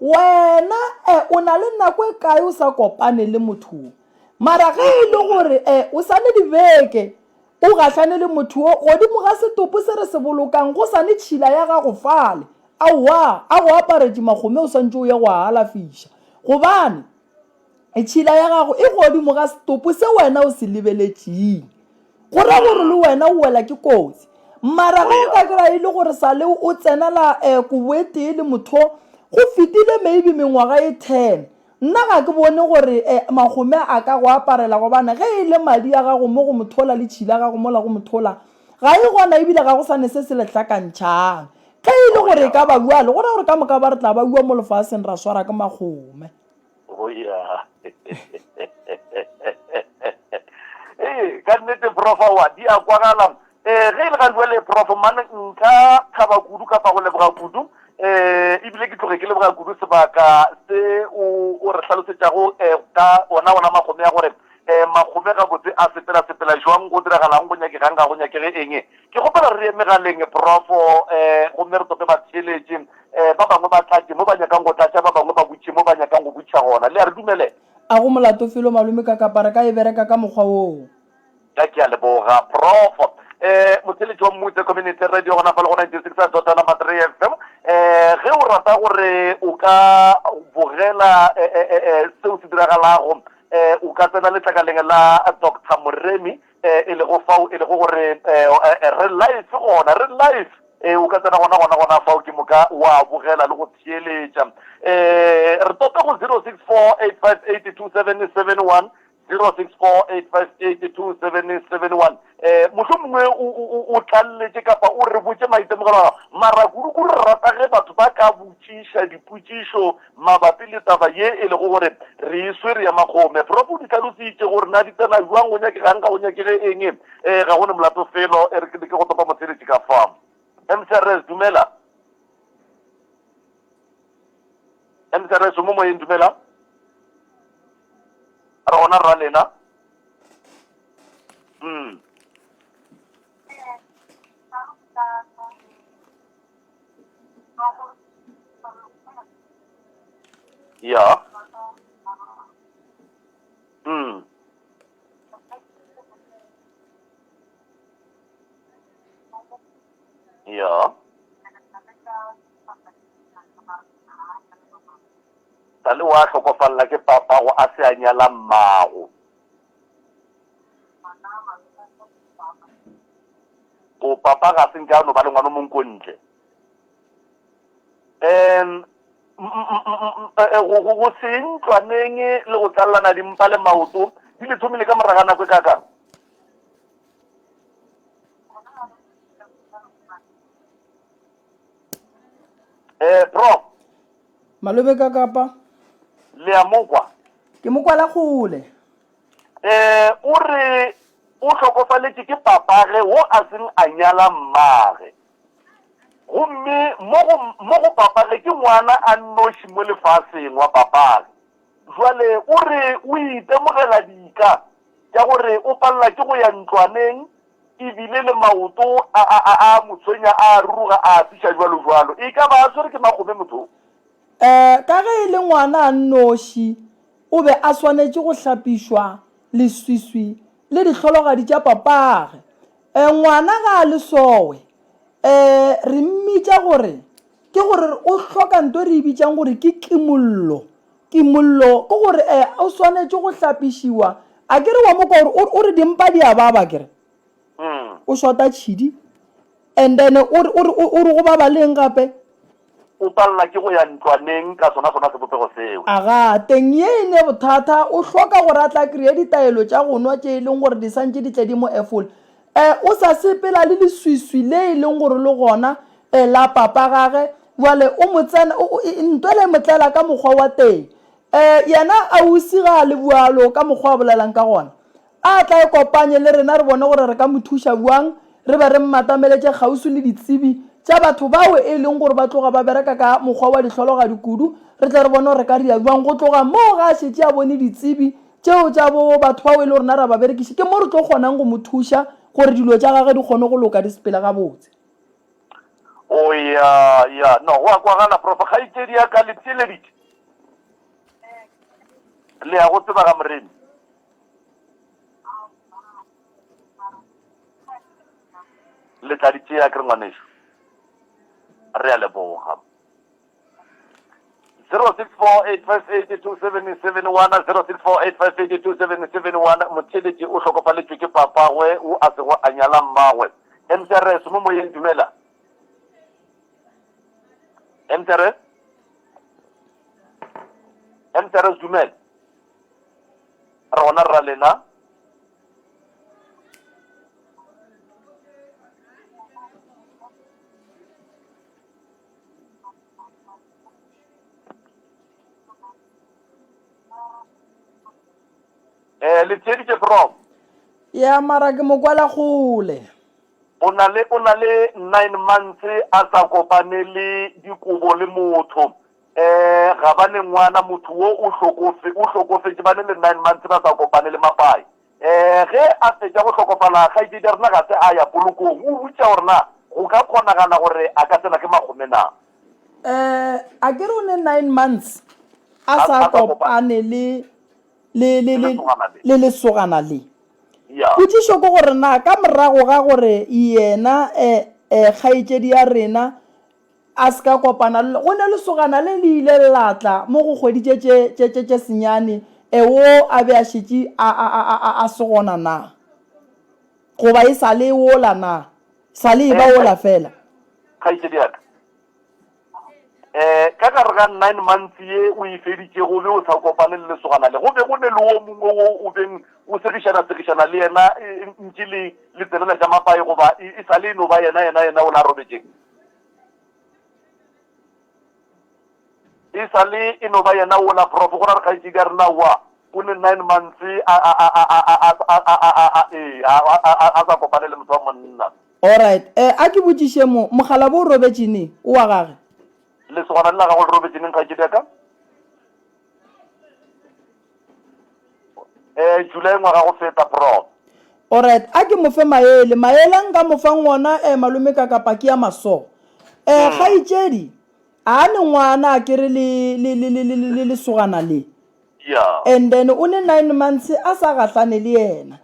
wena eh, o na le nako e kae o sa kopane le motho wo. Mara ge e le gore eh, o sa ne dibeke o gahlane le motho wo godimo ga setopo se re se bolokang go sa ne tšhila ya gago fale, aowa, a go aparetše makgome o swantše o ye go a alafiša. Gobane tšhila ya gago e godimo ga setopo se wena o se lebeletšeng. Go ra gore le wena o wela ke kotsi. Mara ge o ka kry-a e le gore sale o tsenela um kobo e tee le motho go fetile maybe mengwaga e ten, Nna ga ke bone gore magome a ka go aparela gobane ge e le madi a gago mo go mothola le tšhila ya gago mola go mothola ga e gona ebile ga go sa ne se se le hlakantšhang. Ge e le gore e ka ba bjalo, go ra gore ka moka ba re tla ba bua mo lefaseng ra swara ke magome. Go ya. Ee, ka nnete Prof aowa di a kwagala. Ee, ge e le ga jwale Prof man nka thaba kudu kapa go leboga kudu eh ebile ke tloge ke leboga kudu sebaka se o o re hlalosetšago eh, ka ona ona magome a gore eh magome gabotse a sepela sepela jwang go diragalang go nyakegang ga go nyakege eng ke kgopela re ye megaleng Prof eh gomme re tope batheeletše eh ba bangwe ba tlatše mo ba nyakang go tlatša ba bangwe ba butše mo ba nyakang go butšha gona le a re dumele A go molato felo malome ka kapa re ka e bereka ka mokgwa woo. Ka ke a leboga Prof. Eh, motheletši wa Mmutse Community Radio gona fa le go 96 dot number 3 FM. Eh, ge o rata gore o ka bogela eh, eh, eh, eh, seo se diragalago eh, o ka tsena letlakaleng la Dr. Moremi eh, e lego fao e lego gore eh, eh, re live gona re live eh, o ka tsena gona gona gona fao ke moka wa bogela le go theeletša eh, re tope go 064 858 2771 0648582771 eh mohlomongwe o tlalletše kapa o re botše maitemogelo a gago mara kudu-kudu re rata ge batho ba ka botšiša dipotšišo mabapi le taba ye e lego gore re e swere ya makgome prof o di hlalositše gore na di tsena jwang go nyakegang ga go nyakege eng um ga go ne molato felo e re ke leke go topa motheletši ka fa mcrs dumela mcrs o mo moyeng dumela Re gona rra lena. Mm. Ja. Mm. Ja. Sale wa hlokofalla ke papago a se a nyala mmago. O papa ga se nke a no ba le ngwana o mong ko ntle. Um go se ntlwaneng le go tlallana dimpa le maoto di le thomile ka moraga nako e kakang? Eh, Prof. Malobe ka kapa. Le a mo kwa? Ke mo kwala kgole. Eh, o re o hlokofaletše ke papage wo a seng a nyala mmage. Gomme mo go, mo go papage ke ngwana a nnoši mo lefaseng wa papage. Jwale o re o itemogela dika tša gore o palela ke go ya ntlwaneng e bile le maoto a, a, a, a mo tshwenya, a a ruruga, a a fiša bjalo bjalo. E ka ba a swere ke makgome motho o? E, ka ge e le ngwana a nnoši, o be a swanetše go hlapišwa leswiswi le dihlologadi tša papage. E, ngwana ga a le sowe, e, re mmitša gore, ke gore o hloka nto e re e bitšang gore ke kimollo. Kimollo ke gore e, o swanetše go hlapišiwa. A ke re wa mo kwa gore o re dimpa di a baba ke re. O shota tšhidi and then o re o re o re go baba leng gape? O palela ke go ya ntlwaneng ka sona sona sebopego seo. Aga, teng ye e ne bothata, o hloka gore a tla kreye ditaelo tša go nwa tše e leng gore di santše di tle di mo efole. E, o sa sepela le leswiswi le e leng gore le gona e, la papa gage, bjale o mo tsena, o, o, e, ntwela e mo tlela ka mokgwa wa teng. E, yena ausi ga a le bjalo ka mokgwa a bolelang ka gona. A tla e kopanye le rena re bone gore re ka mo thuša bjang, re be re mmatameletše kgauswi le ditsebi tša batho bao e leng gore ba tloga ba bereka ka mokgwa wa dihlologadi kudu, re tle re bone gore re ka ria bjang. Go tloga moo ga a šetše a bone ditsebi tšeo tša bo batho bao e le rena ra ba berekiša, ke mo re tlo kgonang go mo thuša gore dilo tša gagwe di kgone go loka di sepele gabotse. O ya, ya, no, go a kwagala, Prof. Kgaetšedi ya ka, le theeleditše? Le ya go tseba ga Moremi? Le tla di tšea, ke re ngwanešu. Re a leboga. 0648582771 0648582771 Motheeletši o hlokofaletšwe ke papagwe o a sego a nyala mmagwe. MCRS mo moyeng dumela. MCRS MCRS dumela. Re gona rra lena. Eh, le theeditše prof. Ya mara ke mo kwela kgole. O na le o na le 9 months a sa kopane le dikobo le motho. Eh, ga ba ne ngwana motho wo o hlokofe o hlokofetše ba ne le 9 months ba sa kopane le mapai. Ee, ge a fetša go hlokofala, kgaetšedi ya rena ga se a ya polokong. O botša gore na go ka kgonagala gore a ka tsena ke makgome na. Ee, a ke re o ne 9 months a sa kopane le, le, le, le, le lesogana le. Potšišo ke gore na ka morago ga gore yena, e, e, kgaetšedi ya rena A se ka kopana le, go ne lesogana le le ile la tla mo go kgwedi tše, tše, tše, tše, tše senyane, e wo a be a šetše a, a, a, a, a se gona na? Goba e sa le wola na? Sa le e ba wola fela? Kgaetšedi ya ka, eh, ka gare ga 9 months ye o e feditšego o be o sa kopane le lesogana le, go be go ne le wo mongwe wo o beng o segišana-segišana le yena, ntše le, le tsenela tša mapae, goba e, e sa le e no ba yena, yena, yena o la robetšeng? E sa le e no ba yena wola prof go ra re kgaetšedi ya rena wa o ne 9 months a a a a a a a a a a a ee a a a a sa kopane le motho wa monna. Alright eh a ke botšiše mo mogala bo o robetše neng o wa gage? Lesogana le la gago le robetše neng kgaetšedi ya ka? Eh, July ngwaga go feta, Prof. Alright, a ke mo fe maele. Maele a nka mo fang ona, eh, malome ka kapa ke ya maso. Eh, kgaetšedi, a ne ngwana a kere le, le, le, le, le, le lesogana le. Yeah. And then o ne 9 months a sa gahlane le yena.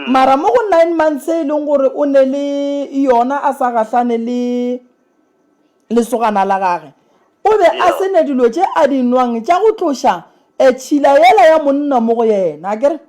Mara mo go 9 months e leng gore o ne le yona a sa gahlane le lesogana la gage o be a se ne dilo tše a di nwang tša go tloša tšhila yela ya monna mo go yena, akere?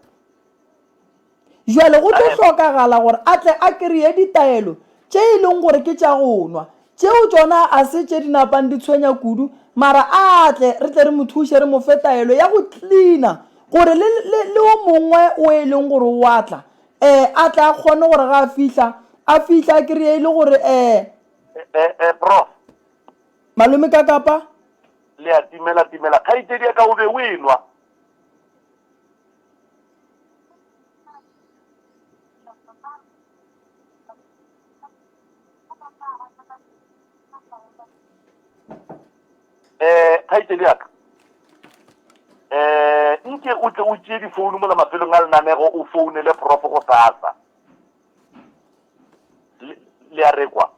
Bjale go tlo hlokagala gore a tle a kreye ditaelo tše e leng gore ke tša go nwa. Tšeo tšona a se tše di napang di tshwenya kudu, mara a tle re tle re mo thuše re mo fe taelo ya go cleaner gore le, le, le o mongwe o e leng gore o a tla, um a tle a kgone gore ga a fihla, a fihle a kreye e le gore um Eh, eh, prof. Malome ka kapa? Le a timela timela. Kgaetšedi ya ka o be o enwa. Eh, kgaetšedi ya ka. Eh, nke o tle o tšee difounu mola mafelong a lenanego o founele prof go sasa. Le, le a rekwa?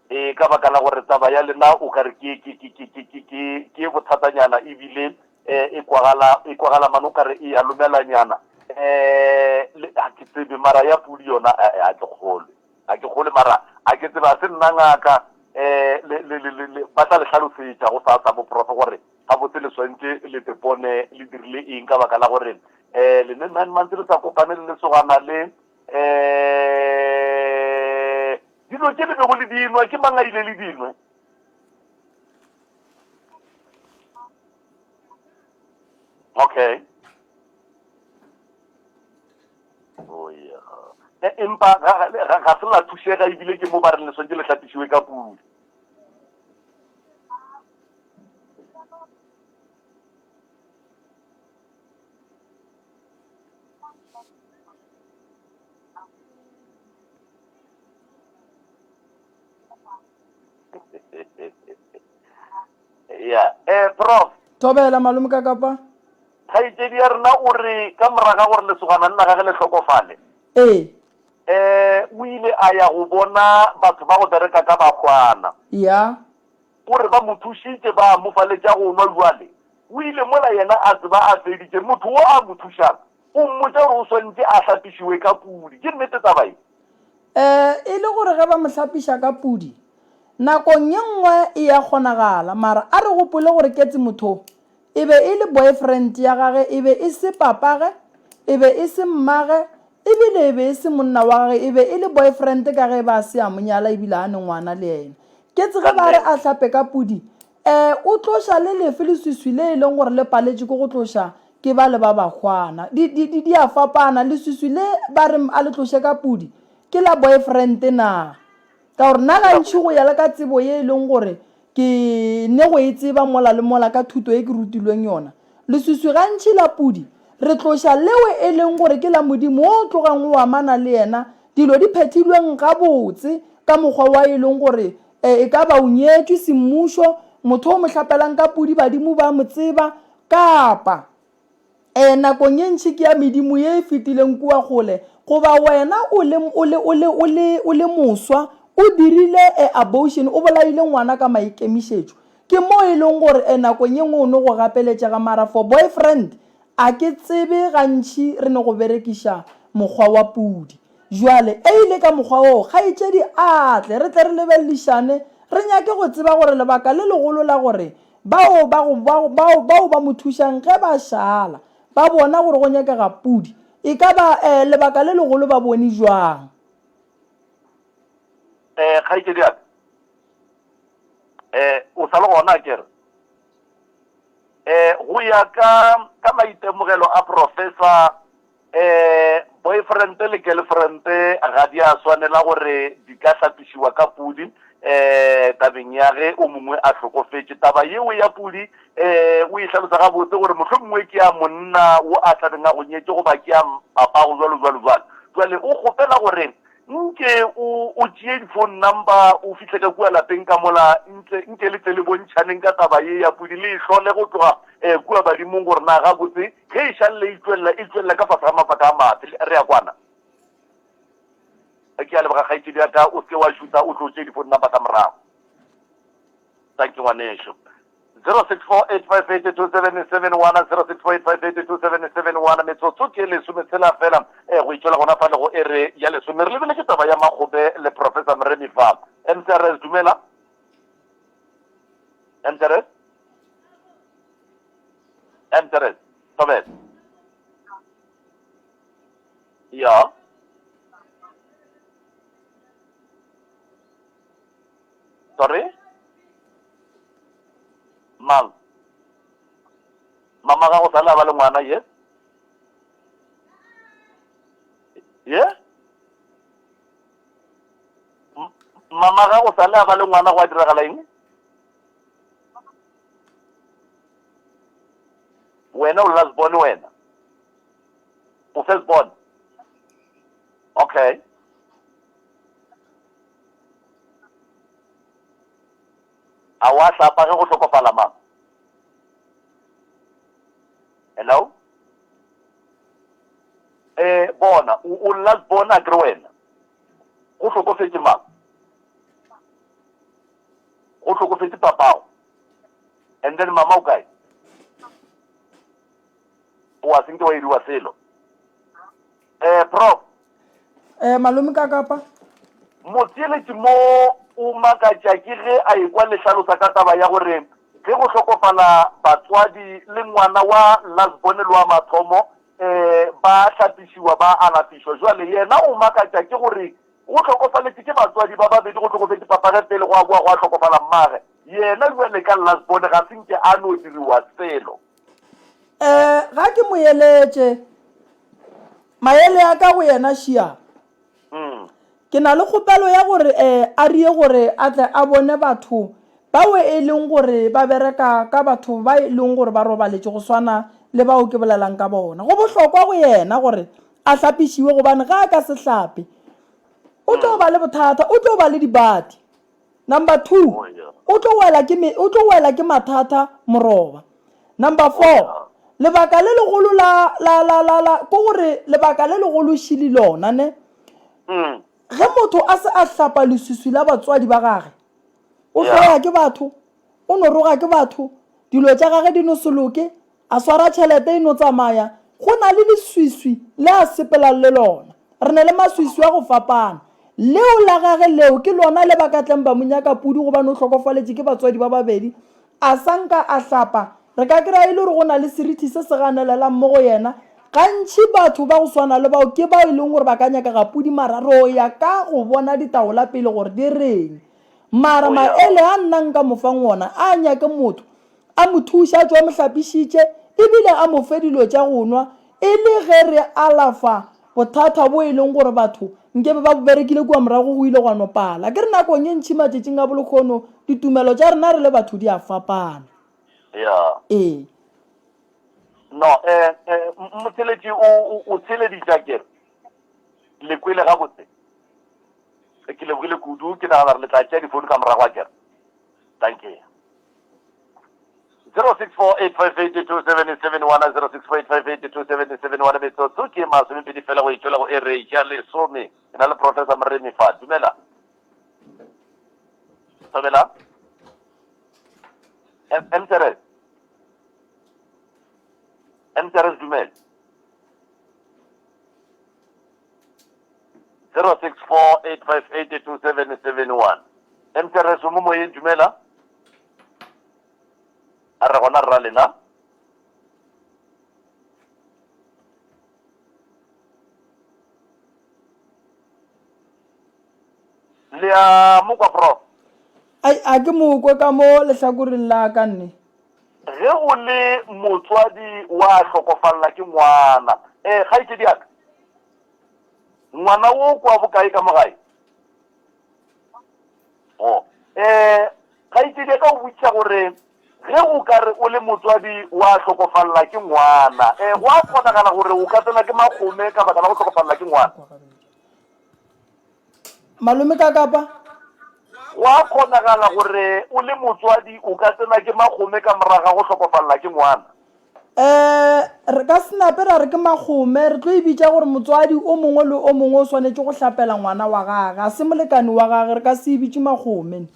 Ee, ka baka la gore taba ya lena o ka re ke, ke, ke, ke, ke, ke, ke, ke bothatanyana ebile eh, e kwagala, e kwagala mane o ka re e a lomelanyana. Eh, le, ga ke tsebe, mara ya pudi yona, eh, eh, ga ke kgolwe. Ga ke kgolwe, mara ga ke tsebe, ga se nna ngaka. Eh, le, le, le, le, le, ba tla le hlalosetša go sasa bo prof gore gabotse le swantše le tepone le dirile eng ka baka la gore eh le ne 9 months le sa kopane le lesogana le eh dilo tše le bego le dinwa ke mang a ile le dinwe okay oh yeah e, empa ga ga se la thušega ebile ke mo ba reng le swantše le hlapišiwe ka pula Ya, eh, Prof. Thobela, malome ka kapa. Kgaetšedi ya rena o re ka morago ga gore lesogana le la gage le hlokofale, Ee. eh, o ile a ya go bona batho ba go bereka ka bahwana. Ya. O re ba mo thušitše ba mo fa le tša go nwa bjale o ile mola yena a tseba a feditše. Motho wo a mo thušang o mmotša gore o swanetše a hlapišiwe ka pudi. Ke nnete taba ye? Ee, e le gore ge ba mo hlapiša ka pudi, nakong ye nngwe e ya kgonagala. Mara a re gopole gore Ketsi motho e be e le boyfriend ya gage, e be e se papage, e be e se mmage, ebile e be e se monna wa gage, e be e le boyfriend ka ge e ba a se a mo nyala ebile a ne ngwana le yena. Ketsi ge ba re a hlape ka pudi, E, o tloša le lefe leswiswi le e leng gore le paletše ke go tloša ke bale ba bahwana. Di, di, di, di a fapana. Leswiswi le ba re a le tloše ka pudi, ke la boyfriend na? Ka gore nna gantši go ya le ka tsebo ye e leng gore ke ne go e tseba mola le mola ka thuto ye ke rutilweng yona, leswiswi gantši la pudi re tloša leo e leng gore ke la Modimo wo o tlogang o amana le yena, dilo di phethilweng gabotse ka mokgwa wa e leng gore E, e ka ba o nyetšwe semmušo, motho o mo hlapelang ka pudi badimo ba mo tseba, kapa, e, nakong ye ntši ke ya medimo ye e fetileng kua kgole, goba wena o le, o le, o le, o le, o le moswa, o dirile e, abortion, o bolaile ngwana ka maikemišetšo. Ke mo e leng gore, e, nakong ye nngwe o no go gapeletšega, mara for boyfriend, a ke tsebe gantši re no go berekiša mokgwa wa pudi. Bjale, e ile ka mokgwa woo, kgaetšedi a tle, re tle re lebeledišane, re nyake go tseba gore lebaka le legolo la gore bao ba go, bao, bao, bao ba mo thušang ge ba šala, ba bona gore go nyakega pudi, e ka ba, eh, lebaka le legolo ba bone bjang. Eh, kgaetšedi ya ka, eh, o sa le gona, a ke re? Eh, go ya ka, ka maitemogelo a professor, Eh, boyfriend le girlfriend ga di a swanela gore di ka hlapišiwa ka pudi eh, tabeng ya ge o mongwe a hlokofetše. Taba yeo ya pudi eh, o e hlalosa gabotse gore mohlomongwe ke ya monna wo a tlabeng a go nyetše goba ke ya papago jwalo jwalo jwalo. Jwale o kgopela gore nke o o tšee di-phone number o fihle ka kua lapeng ka mola ntle nke le tle le bontšhaneng ka taba ye ya pudi le e hlole go tloga eh, kua badimong gore na gabotse Ge e šalle e tšwelela, e tšwelela ka fase ga mabaka a mafe. Re a kwana? Ke a leboga kgaetšedi ya ka, o se ke wa šutha, o tlo tšee di-phone number ka morago. Thank you ngwanešo. 0648582771, 0648582771, metsotso ke lesometshela fela eh, go itšwela gona fa le go ere ya lesome. Re lebeletše taba ya Makgobe le Professor Moremi fa. MCRS, dumela. MCRS? Emperor, Thobela. Ja. Sorry? Mang? Mama gago sa le a ba le ngwana, yes? Ye? Mama gago sa le a ba le ngwana go a diragala eng? Wena o last born wena? O first born? Okay. A wa hlapa ge go hlokofala mang? Hello? Eh, bona, o, o last born a kere wena? Go hlokofetše mang? Go hlokofetše papago. And then mama o kae? O a senke wa iriwa selo. Eh, prof. Eh, malome ka kapa. Motheeletši mo o makatša ke ge a ekwa le hlalosa ka taba ya gore ge go hlokofala batswadi le ngwana wa last born le wa mathomo eh ba hlapišiwa ba alafišwa. Jwale yena o makatša ke gore go hlokofaletše ke batswadi ba babedi go hlokofetše papage pele gwa boa gwa hlokofala mmage. Yena bjale ka last born ga se nke a no diriwa selo. Eh, ga ke mo eletše. Maele a ka go yena šia. Ke na le kgopelo ya gore eh, a rie gore a tle a bone batho bao e leng gore ba bereka ka batho ba e leng gore ba robaletše go swana le bao ke bolelang ka bona. Go bohlokwa go yena gore a hlapišiwe gobane ge a ka se hlape o tlo ba le bothata, o tlo ba le dibati. Number 2, o tlo wela ke o tlo wela ke mathata moroba. Number 4, lebaka le legolo la la la la la ko gore lebaka le legolo šili lona ne. Ge motho a se a hlapa leswiswi la batswadi ba gage, o hloya ke batho, o no roga ke batho, dilo tša gage di no se loke, A swara tšhelete e no tsamaya. Go na le leswiswi le a sepelang le lona. Re na le maswiswi a go fapana. Leo la gage leo ke lona le ba ka tleng ba mo nyaka pudi gobane o hlokofaletše ke batswadi ba babedi. A sa nka a hlapa. Re ka kry-a e le gore go na le serithi se se ganelelang mo go yena. Gantši batho ba go swana le bao ke bao e leng gore ba ka nyakega pudi mara ro ya ka go bona ditaola pele gore di reng. Mara maele a nna nka mo fang ona a nyake motho a mo thuše a tšwe a mo hlapišitše e bile a mo fe dilo tša go nwa e le ge re alafa bothata bo e leng gore batho nke be ba bo berekile kua morago go ile gwa no pala. Ke re nakong e ntši matšatšing a bolekgono ditumelo tša rena re le batho di a fapana. Ya. Ee. No, eh, eh, motheletši o, o, o theleditše akere? Le kwele gabotse? Ke lebogile kudu, ke nagana gore le tla tšea difounu ka morago akere? Dankie. 0648582771 0648582771 metsotso ke masomepedi fela go itšwela go ere ya lesome. Ke na le Professor Moremi fa. Dumela. Thobela. M Teres. M Teres dumela. 0648582771 MTRS o mo moyeng dumela a re gona rra lena le a mokwa prof Ai, a ke mokwe ka mo lehlakoreng la ka nne. Ge o le motswadi wa hlokofalla ke ngwana, eh, kgaetšedi ya ka, Ngwana wo kwa bokae ka mo gae? Oh, eh, kgaetšedi ya ka o botšiša gore ge o ka re o le motswadi wa hlokofalla ke ngwana, eh, go a kgonagala gore o ka tsena ke makgome ka baka la go hlokofalla ke ngwana? Malome ka kapa? Go a kgonagala gore o le motswadi o ka tsena ke makgome ka morago ga go hlokofalla ke ngwana? Um re ka se nape ra re ke magome, re tlo e bitša gore motswadi o mongwe le o mongwe o swanetše go hlapela ngwana wa gage, ga se molekane wa gage, re ka se e bitše magome.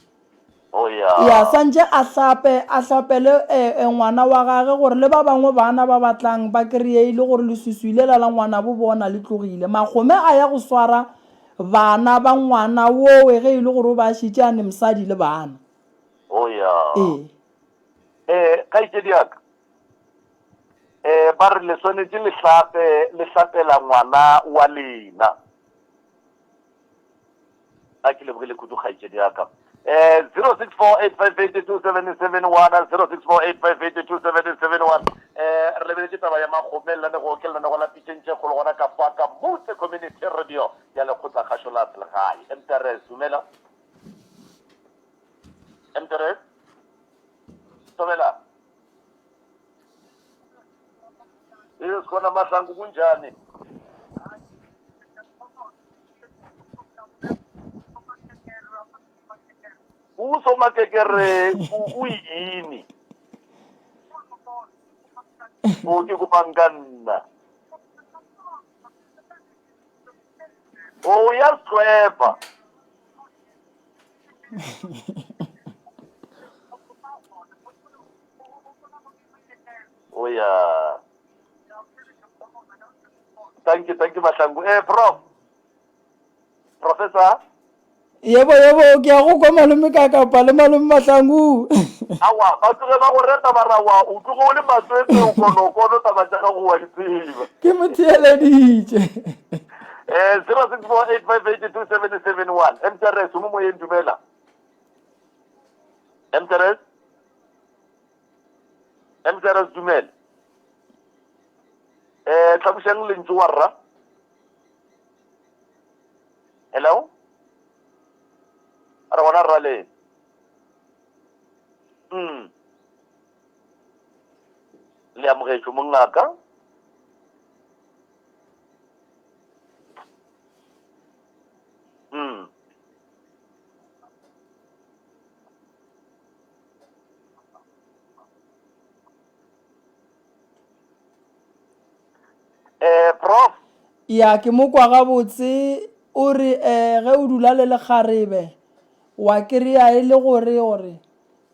Oh ya. Ya, swantše a hlape, a hlapele eh, eh, ngwana wa gage gore le ba bangwe bana ba ba tlang ba kry-e e le gore leswiswi lela la ngwanabo bona le tlogile. Magome a ya go swara bana ba ngwana wowe ge e le gore o ba a šetše a ne mosadi le bana. Oh ya. Ee. Eh, kgaetšedi ya ka, eh, ba re le swanetše le hlape, le hlapela ngwana wa lena. A ke lebogile kudu kgaetšedi ya ka. Eh, 0648582771, 0648582771. Eh, re lebeletše taba ya Makgome, lenanego ke lenanego la pitšeng tše kgolo gona ka fa ka Motse Community Radio ya Lekgotlakgašo la Selegae. MTRS, dumela. MTRS. Thobela. Ee, sikhona Mahlangu kunjani? Usomakekere uyini? O ke kopang ka nna. O ya swepa. O ya. Thank you, thank you Mahlangu. Eh prof. Professor. Yebo yebo ke ya go kwa malome ka kapa le malome Mahlangu. Awa, ba tloge ba go reta ba ra wa o tloge o le matswetse o konokono taba tša gago wa di tseba. Ke mo theeleditše. Eh, 0648582771. MTRS, o mo moyeng dumela. MTRS? MTRS dumela. Eh, tlhabošang lentšu wa rra. Hello? Re gona rra le. Mm. Le amogetšwe mongaka. Mm. Prof. Ya, ke mo kwa gabotse, o re eh ge o dula le lekgarebe wa kry-a e le gore gore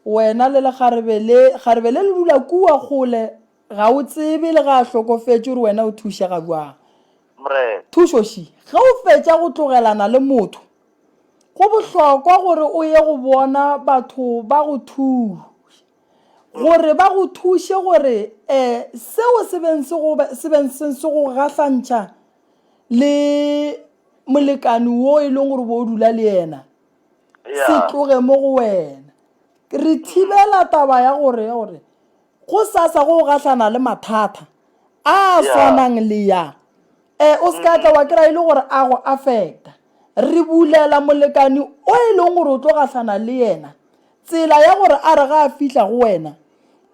wena le lekgarebe le, kgarebe le le dula kua kgole ga o tsebe le ga a hlokofetše gore wena o thušega bjang. Morena. Thušo ši, ge o fetša go tlogelana le motho, go bohlokwa gore o ye go bona batho ba go thuša. Gore ba go thuše gore um seo se beng se go se beng se se go gahlantšha le molekane wo e leng gore bo o dula le yena se tloge mo go wena. Re thibela taba ya gore ya gore go sasa go gahlana le mathata a swanang le ya um o se ka tla wa kry-a e le gore a go affecta. Re bulela molekane o e leng gore o tlo gahlana le yena Tsela ya gore a re ga a fihla go wena,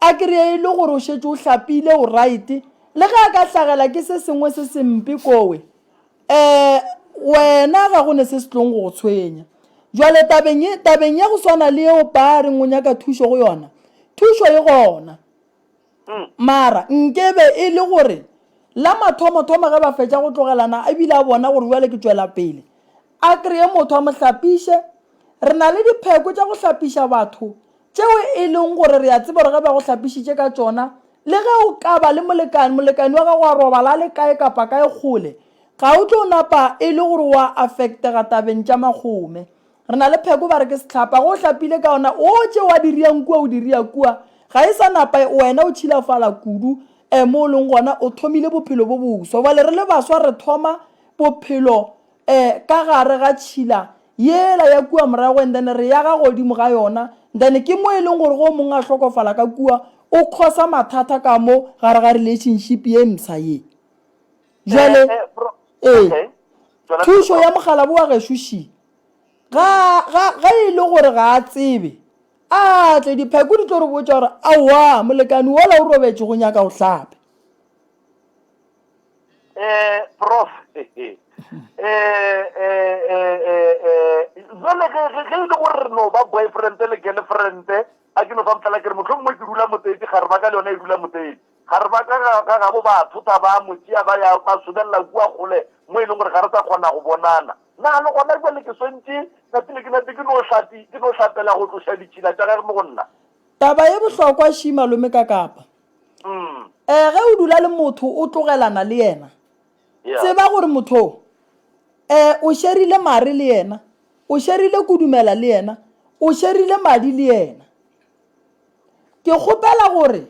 a kry-e e le gore o šetše o hlapile, o right, le ge a ka hlagela ke se sengwe se sempe kowe, um wena ga go ne se se tlong go go tshwenya. Jwale tabeng ye, tabeng ya go swana le yeo Pa a reng o nyaka thušo go yona, thušo e gona. Mara nkebe e le gore la mathomothomo ge ba fetša go tlogelana ebile a bona gore bjale ke tšwela pele, a kreye motho a mo hlapiše. Re na le dipheko tša go hlapiša batho tšeo e leng gore re a tseba gore ge ba go hlapišitše ka tšona, le ge o ka ba le molekane, molekane wa gago a robala a le kae kapa kae kgole, ga o tlo napa e le gore wa affectega tabeng tša makgome. Re na le pheko ba re ke sehlapa, ge o hlapile ka yona, o tše wa di riang kua o di ria kua, ga e sa napa wena o tšhilafala kudu um mo o leng gona, o thomile bophelo bo boswa. Bjale re le baswa re thoma bophelo um ka gare ga tšhila yela ya kua morago and then re yaga godimo ga yona, then ke mo e leng gore ge o mongwe a hlokofala ka kua o khosa mathata ka mo gare ga relationship ye mpsha ye. Bjale ee, thušo ya mokgalabo wa gešo ši, ga, ga, ge e le gore ga a tsebe, a tle, dipheko di tlo re botša gore aowa, molekane wola o robetše go nyaka o hlape. Eh, prof, eh, eh, eh, eh, eh, jwale ge ge ge e le gore re no ba boyfriend le girlfriend, a ke no fa mohlala ke re mohlomongwe ke dula Moteti, kgareba ka le yona e dula Moteti. Gare ba ka ga, ga gabo ba thota ba mo tšea ba ya ba sobelela kua kgole mo e leng gore ga re sa kgona go bonana. Na le gona bjale ke swantše napile ke nape ke no hlapi, ke no hlapela go tloša ditšhila tša gage mo go nna? Taba ye bohlokwa ši malome Kakapa. E, ge o dula le motho o tlogelana le yena, tseba gore motho o, e, o šerile mare le yena, o šerile kudumela le yena, o šerile madi le yena. Ke kgopela gore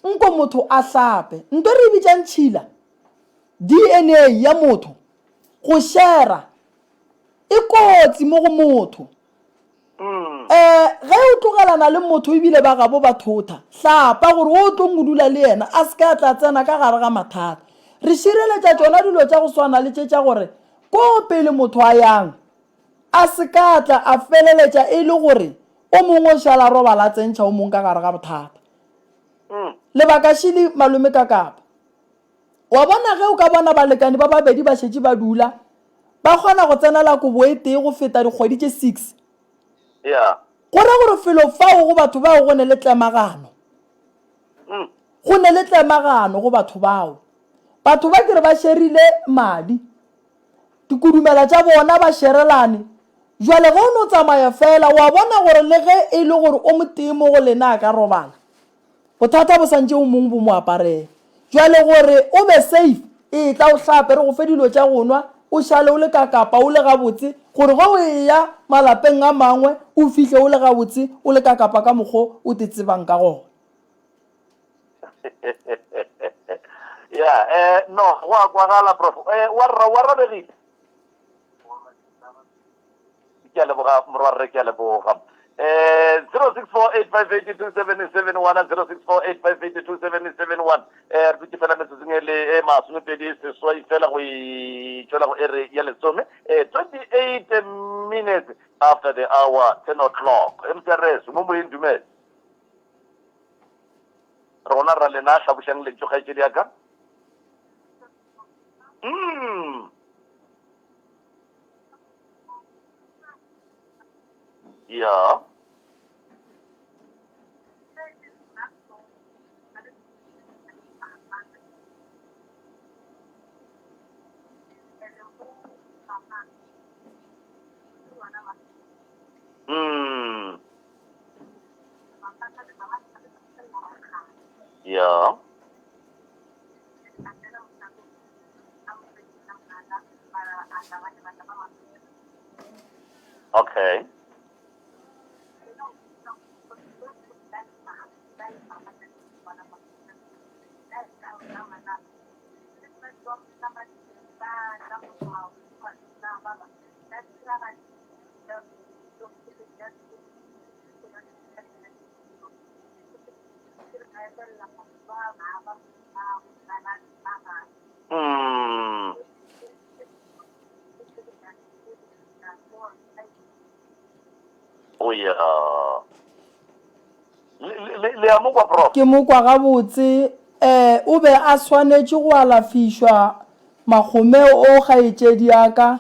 nko motho a hlape. Nto re e bitšang tšhila, DNA ya motho, go shera, e kotsi mo go motho. Um ge o tlogelana le motho ebile ba gabo ba thotha, hlapa gore o tlong go dula le yena a se ka tla tsena ka gare ga mathata. Re šireletša tšona dilo tša go swana le tše tša gore ko pele motho a yang, a se ka tla a feleletša e le gore o mongwe o šala a robala a tsentšha o mongwe ka gare ga bothata. Lebaka šele malome ka kapa. Wa bona ge o ka bona balekane ba babedi ba šetše ba dula, ba kgona go tsenela kobo e tee go feta dikgwedi tše six. Go ra gore felo fao go batho bao go ne le tlemagano. Go ne le tlemagano go batho bao. Batho ba ke re ba šerile madi. Dikudumela tša bona ba šerelane. Bjale ge o no tsamaya feela, wa bona gore le ge e le gore o motee mo go lena a ka robala, bothata bo santše o mongwe bo mo aparela. Bjale gore o be safe, etla o hlape, re go fe dilo tša go nwa, o šale o le ka kapa o le gabotse, gore ge o eya malapeng a mangwe o fihle o le gabotse, o le ka kapa ka mokgo o te tsebang ka gona. Ya, eh, no, go a kwagala, prof. Eh, wa rra, o arabegile. Ke a leboga, morwarre, ke a leboga. Eh, 0648582771, 0648582771. Eh, re dutše fela metsotsong e le e masomepedi seswai fela go e tšwela go ere ya lesome. Eh, 28 minutes after the hour, 10 o'clock. MCRS, mo moyeng dumela. Re gona ra lena, hlabošang lentšu kgaetšedi ya ka. Mm. Ya. Ya. Okay. Mm. O ya. Le, le, le a mo kwa prof? Ke mo kwa gabotse. Eh, o be a swanetše go alafišwa makgomeo o kgaetšedi ya ka.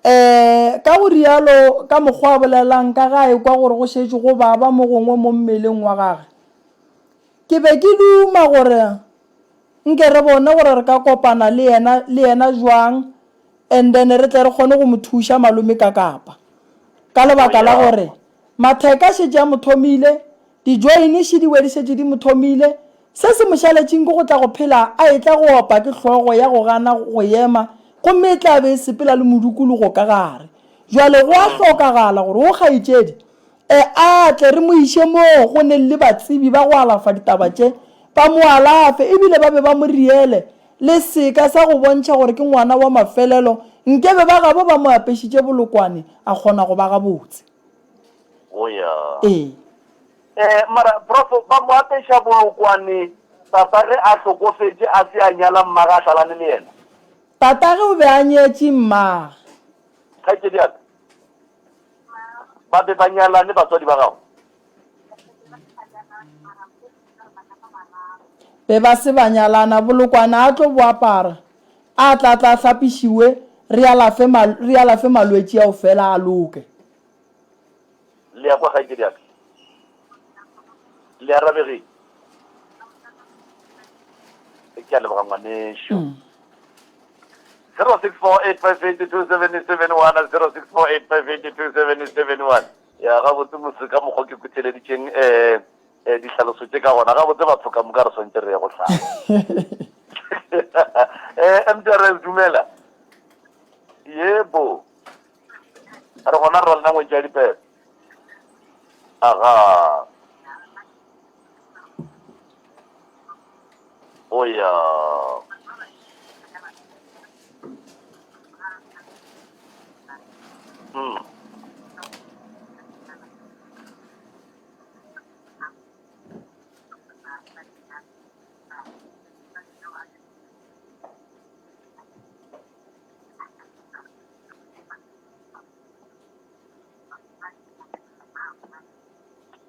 Eh, ka go rialo, ka mokgwa a bolelang ka ge a ekwa gore go šetše go baba mo gongwe mo mmeleng wa gage. Ke be ke duma gore nke re bone gore re ka kopana le yena, le yena jwang, and then re tle re kgone go mo thuša malome Kakapa. Ka lebaka la gore matheka a šetše a mo thomile, di-join še di we di šetše di mo thomile, se se mo šaletšeng ke go tla go phela a etla go opa ke hlogo ya go gana go ema gomme e tla be e sepela le modukologo ka gare. Bjale go a hlokagala gore wo kgaetšedi e a tle re mo iše moo go neng le batsebi ba go alafa ditaba tše, ba mo alafe ebile ba be ba mo riele le seka sa go bontšha gore ke ngwana wa mafelelo, nkebe ba gabo ba mo apešitše bolokwane a kgona go ba gabotse. Go ya. Ee. Eh, mara prof, ba mo apeša bolokwane tatage a hlokofetše a se a nyala mmage a hlalane le yena? Tatage o be a nyetše mmage. Kgaetšedi ya ka, ba be ba nyalane batswadi ba gago? Be ba se ba nyalana, bolokwana a tlo bo apara, a tla tla a hlapišiwe, re alafe, re alafe malwetši ao fela a loke. Le ya kwa kgaetšedi ya ka? Le arabegile? Ke a leboga ngwanešu. 0648582771 0648582771 Ya gabotse mose ka mokgwa ke kutheleditšeng um dihlaloso tše ka gona gabotse batho ka moka re swantše re ye go hlaba. Um MTRS dumela. Yebo. Re gona re lena ngwetši ya dipepe. Aga. O ya. Mm.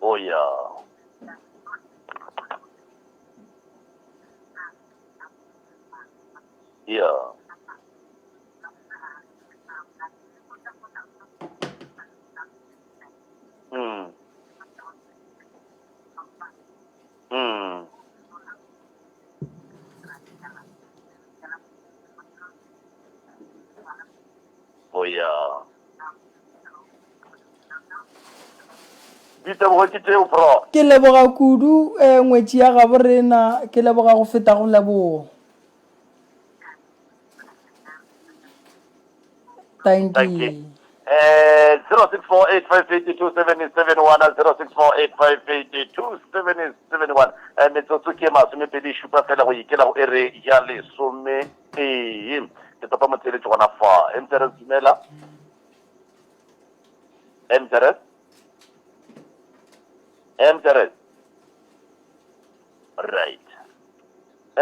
Oh ya. Ya. Mm. Mm. Oh ya. Ditebogo ke tšeo, Pro. Ke leboga kudu eh, ngwetši ya gabo rena, ke leboga go feta go lebogo. Thank Thank you. you. Eh, 0648582771 0648582771 eh, metsotso ke masomepedi šupa fela go ikela go ere ya lesometee ke topa motheeletši gona fa mtrs dumela mtrs mtrs right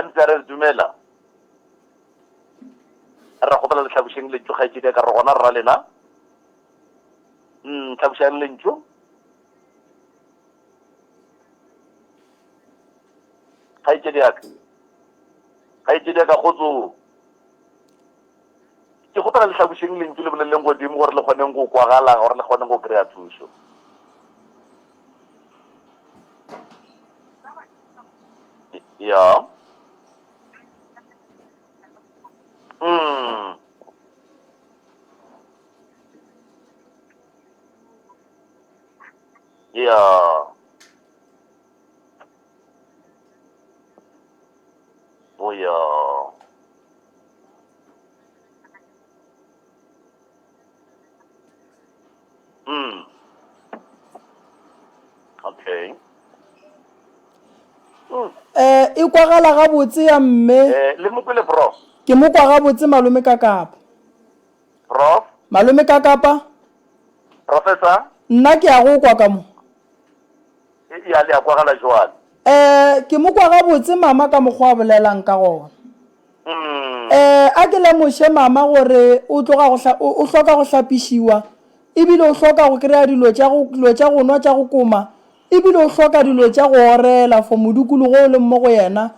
mtrs dumela Re kgopela le hlabošeng lentšu, kgaetšedi ya ka. Re gona rra lena. Mm, hlabošang lentšu. Kgaetšedi ya ka. Kgaetšedi ya ka, kgotso. Ke kgopela le hlabošeng lentšu le boleleng godimo gore le kgoneng go kwagala, gore le kgoneng go kry-a thušo. Ya. Mm. Ja. Mm. Okay. Um e kwagala gabotse ya mme. Eh, le mo kwele prof. Ke mo kwa gabotse malome Kakapa. Prof. Malome Kakapa. Professor. Nna ke a go kwa ka mo. Ya le a kwagala jwale. Um ke mo kwa gabotse mama ka mokgwa a bolelang ka gona. Mm. Um a ke lemoše mama gore o tloga go hla, o, o hloka go hlapišiwa, ebile o hloka go kry-a dilo tša go, dilo tša go nwa tša go koma, ebile o hloka dilo tša go orela for modikologo o leng mo go yena.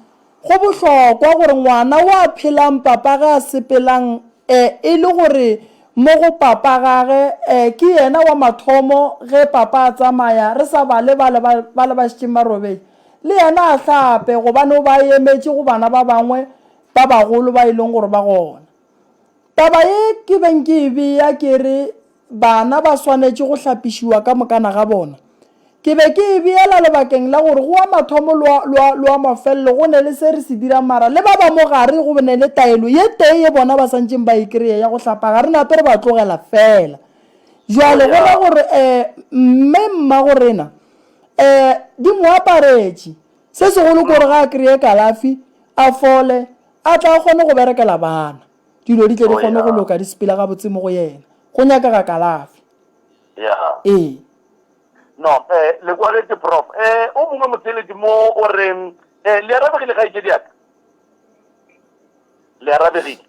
Go bohlokwa gore ngwana o a phelang papa ge a sepelang e, e le gore mo go papa gage e, ke yena wa mathomo ge papa a tsamaya re sa bale bale ba, bale ba šetšeng ba robetše. Le yena a hlape gobane o ba a emetše go bana ba bangwe ba bagolo ba e leng gore ba gona. Taba ye ke beng ke e bea ke re bana ba swanetše go hlapišiwa ka mokana ga bona. Ke be ke e beela lebakeng la gore go wa mathomo le wa, le wa, le wa mafelelo go ne le se re se dirang mara le ba ba mo gare go ne le taelo ye tee ye bona ba santšeng ba e kreye ya go hlapa ga re nape re ba tlogela feela. Jwale go ra gore um mme mmagorena um di mo aparetše. Se segolo ke gore ga a kreye kalafi a fole a tla kgone go berekela bana. Dilo di tle di Oh, kgone go yeah. loka di sepele gabotse mo go yena. Go nyakega kalafi. Yeah. Ee. No, eh, le kwagetše prof. Eh, o mongwe motheeletši mo o re, eh, le arabegile kgaetšedi ya ka? Le arabegile.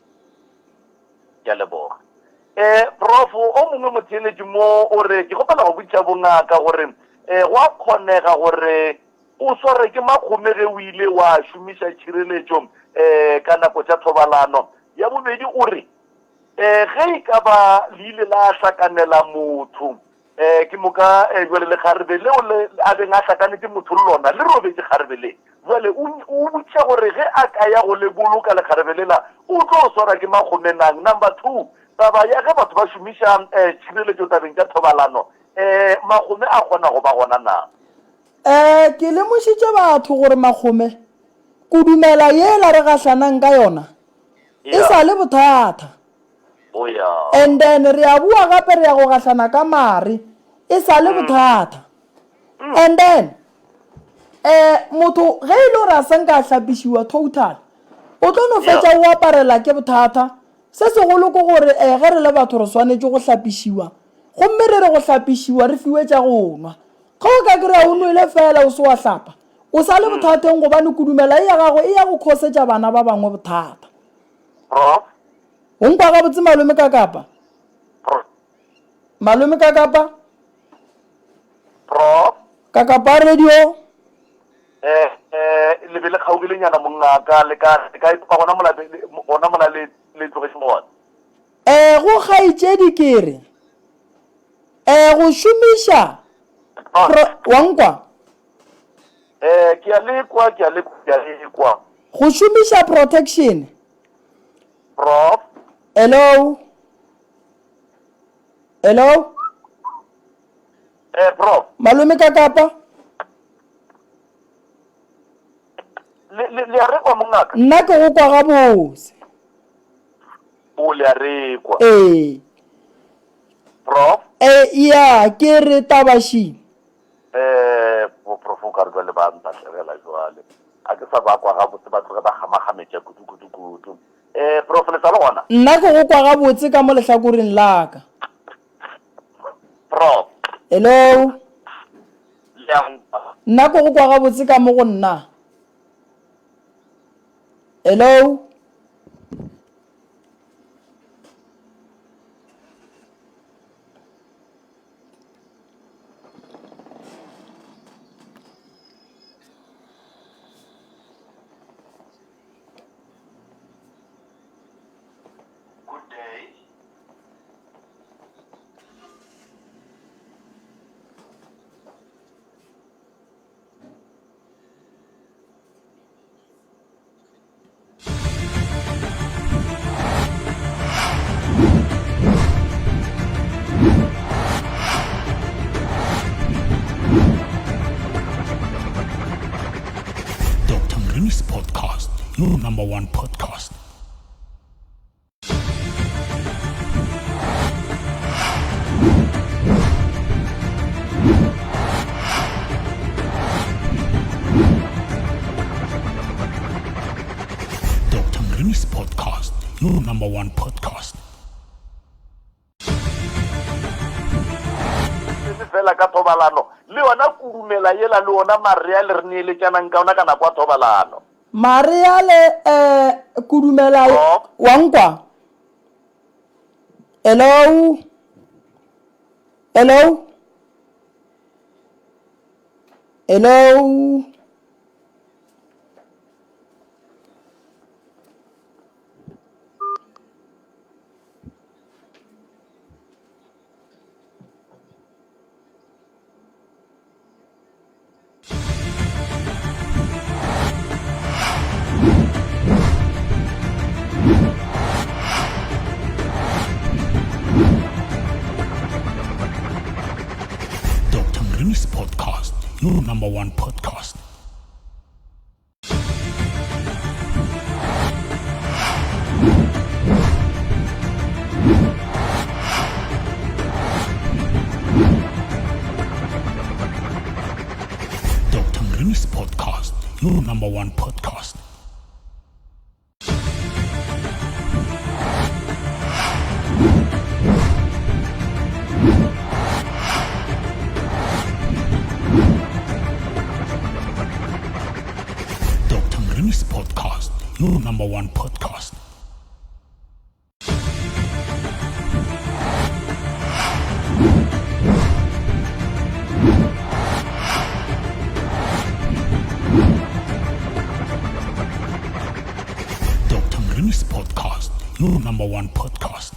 Ke a leboga. Eh, prof, o mongwe motheeletši mo o re, ke kgopela go botšiša bongaka gore, eh, go a kgonega gore o swarwe ke makgome ge o ile wa šomiša tšhireletšo eh, ka nako tša thobalano. Ya bobedi o re, eh, ge e ka ba le ile la hlakanela motho eh, ke moka eh, jwale lekgarebe leo le a beng a hlakanetše motho le lona le robetše kgarebe le jwale o o botšiša gore ge a ka ya go le boloka lekgarebe lela o tlo swarwa ke makgome nang. Number 2, taba ya ge batho ba šomiša eh, tšhireletšo tabeng tša thobalano eh, makgome a kgona go ba gona na? Ee, ke lemošitše batho gore makgome, kudumela yela re gahlanang ka yona e sa le bothata. And then re a boa gape re ya go gahlana ka mare, e sa le bothata. And then um motho ge e le gore a sa nka a hlapišiwa total, o tlo no fetša o aparela ke bothata. Se segolo ke gore um ge re le batho re swanetše go hlapišiwa, gomme re re go hlapišiwa re fiwe tša go nwa. Ge o ka kry-a o nwele fela o se wa hlapa, o sa le bothateng gobane kudumela e ya gago e ya go khosetša bana ba bangwe bothata. Prof. O nkwa gabotse malome Kakapa? Prof. Malome Kakapa? Prof. Kakapa radio? Eh, eh, le be le kgaogilenyana mongaka, le ka, le ka ikopa gona mola, gona mola le, le tlogetše gona. Eh, go kgaetšedi ke re. Eh, go šomiša pro, wa nkwa? Eh, ke a le kwa, ke a le kwa, ke a le kwa. Go šomiša protection. Prof. Hello? Hello? Eh, Prof. Malome Kakapa? Le, le, le a re kwa mongaka? Nna ke go kwa gabotse. O le a re kwa. Ee. Prof. Eh, ya, ke re tabaši. Eh, bo prof o ka re jwale ba ntahlegela jwale. Ga ke sa ba kwa gabotse ba tloge ba kgamakgametša kudu kudu kudu. Eh, prof le sa le gona? Nna ke go kwa gabotse ka mo lehlakoreng la ka. Prof. Hello? Le a nkwa? Nna ke go kwa gabotse ka mo go nna. Hello? Good day. Dr. Mrini's podcast, your number one podcast. your number one podcast. Sebe fela ka thobalano, le yona kudumela yela le ona marea le re neeletšanang ka ona ka nako ya thobalano. Marea le eh kudumela wa nkwa? Hello? Hello? Hello? Dr. Mrini's podcast, your number one podcast. Dr. Mrini's podcast, your number one podcast. Dr. Mrini's podcast, your number one podcast. Dr. Mrini's podcast, your number one podcast.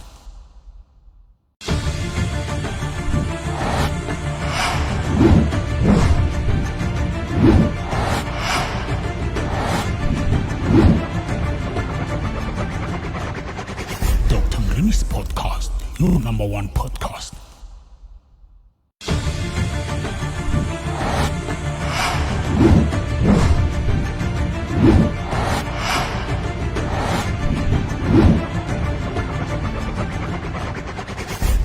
Dr. Mrini's podcast, your number one podcast.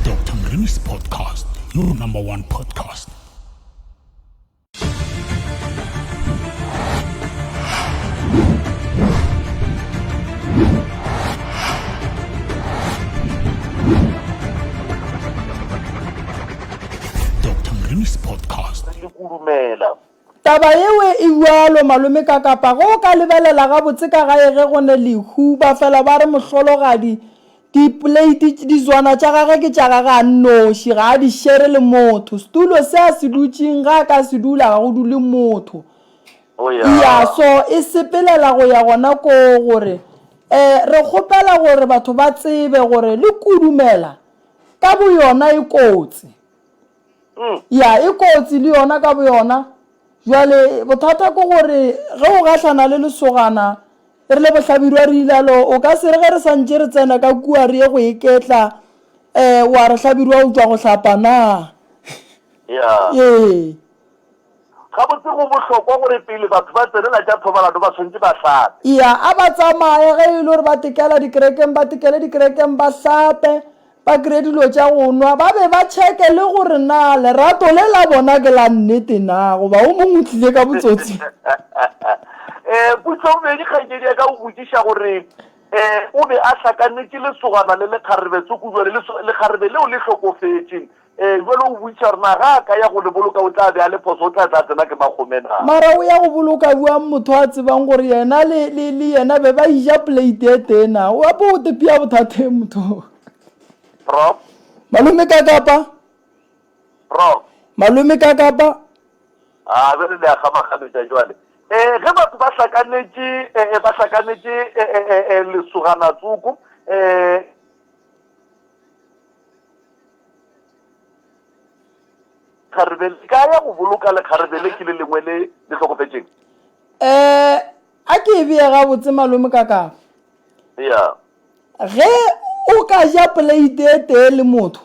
Dr. Mrini's podcast, your number one podcast. Dr. Mrini's podcast. Le kudumela. Taba yewe e bjalo malome ka kapa ge o ka lebelela gabotse ka gae ge go ne lehu ba fela ba re mohlologadi dipoleiti dizwana tša gage ke tša gage a nnoši ga a di shere le motho setulo se a se dutšeng ga a ka se dula ga go dule motho Oh ya. ya so e sepelela go ya gona koo gore um re kgopela gore batho ba tsebe gore le kudumela ka boyona e kotsi Ya, e kotsi le yona ka boyona. Jwale bothata ke gore ge o gahlana le lesogana e re le bohlabirwa re ilalo, o ka se re ge re sa ntše re tsena ka kua re ye go iketla um wa re hlabirwa o tšwa go hlapa na? Ya. Ee. Gabotse go bohlokwa gore pele batho ba tsenela tša thobalano ba swanetše ba hlape. Ya, a ba tsamaye ge e le gore ba tekela dikerekeng, ba tekele dikerekeng ba hlape, ba kry-e dilo tša go nwa, ba be ba checke le gore na lerato le la bona ke la nnete na goba o mongwe o tlile ka botsotsi. Um Potšo bobedi kgaetšedi ya ka o botšiša gore um o be a hlakanetše lesogana le lekgarebe tsoko jwale lekgarebe leo le hlokofetše. Ee, bjale o botšiša gore na ga a ka ya go le boloka o tla be a le phoso, o tla tla tsena ke makgome na? Mara o ya go boloka bjang motho a tsebang gore yena le, le, le yena be ba eja plate e tee na? O ape o tepia bothateng motho. Prof. Malome ka kapa? Prof. Malome ka kapa? A bjale le a kgamakgametša jwale. Ee, ge batho ba hlakanetše, eh, ba hlakanetše eh, eh, eh, eh, lesogana tsoko, eh, Kgarebe le ka ya go boloka lekgarebe le ke le lengwe le le hlokofetšeng? Um a ke e beye gabotse malome ka ka. Ya. Ge o ka ja poleite e tee le motho,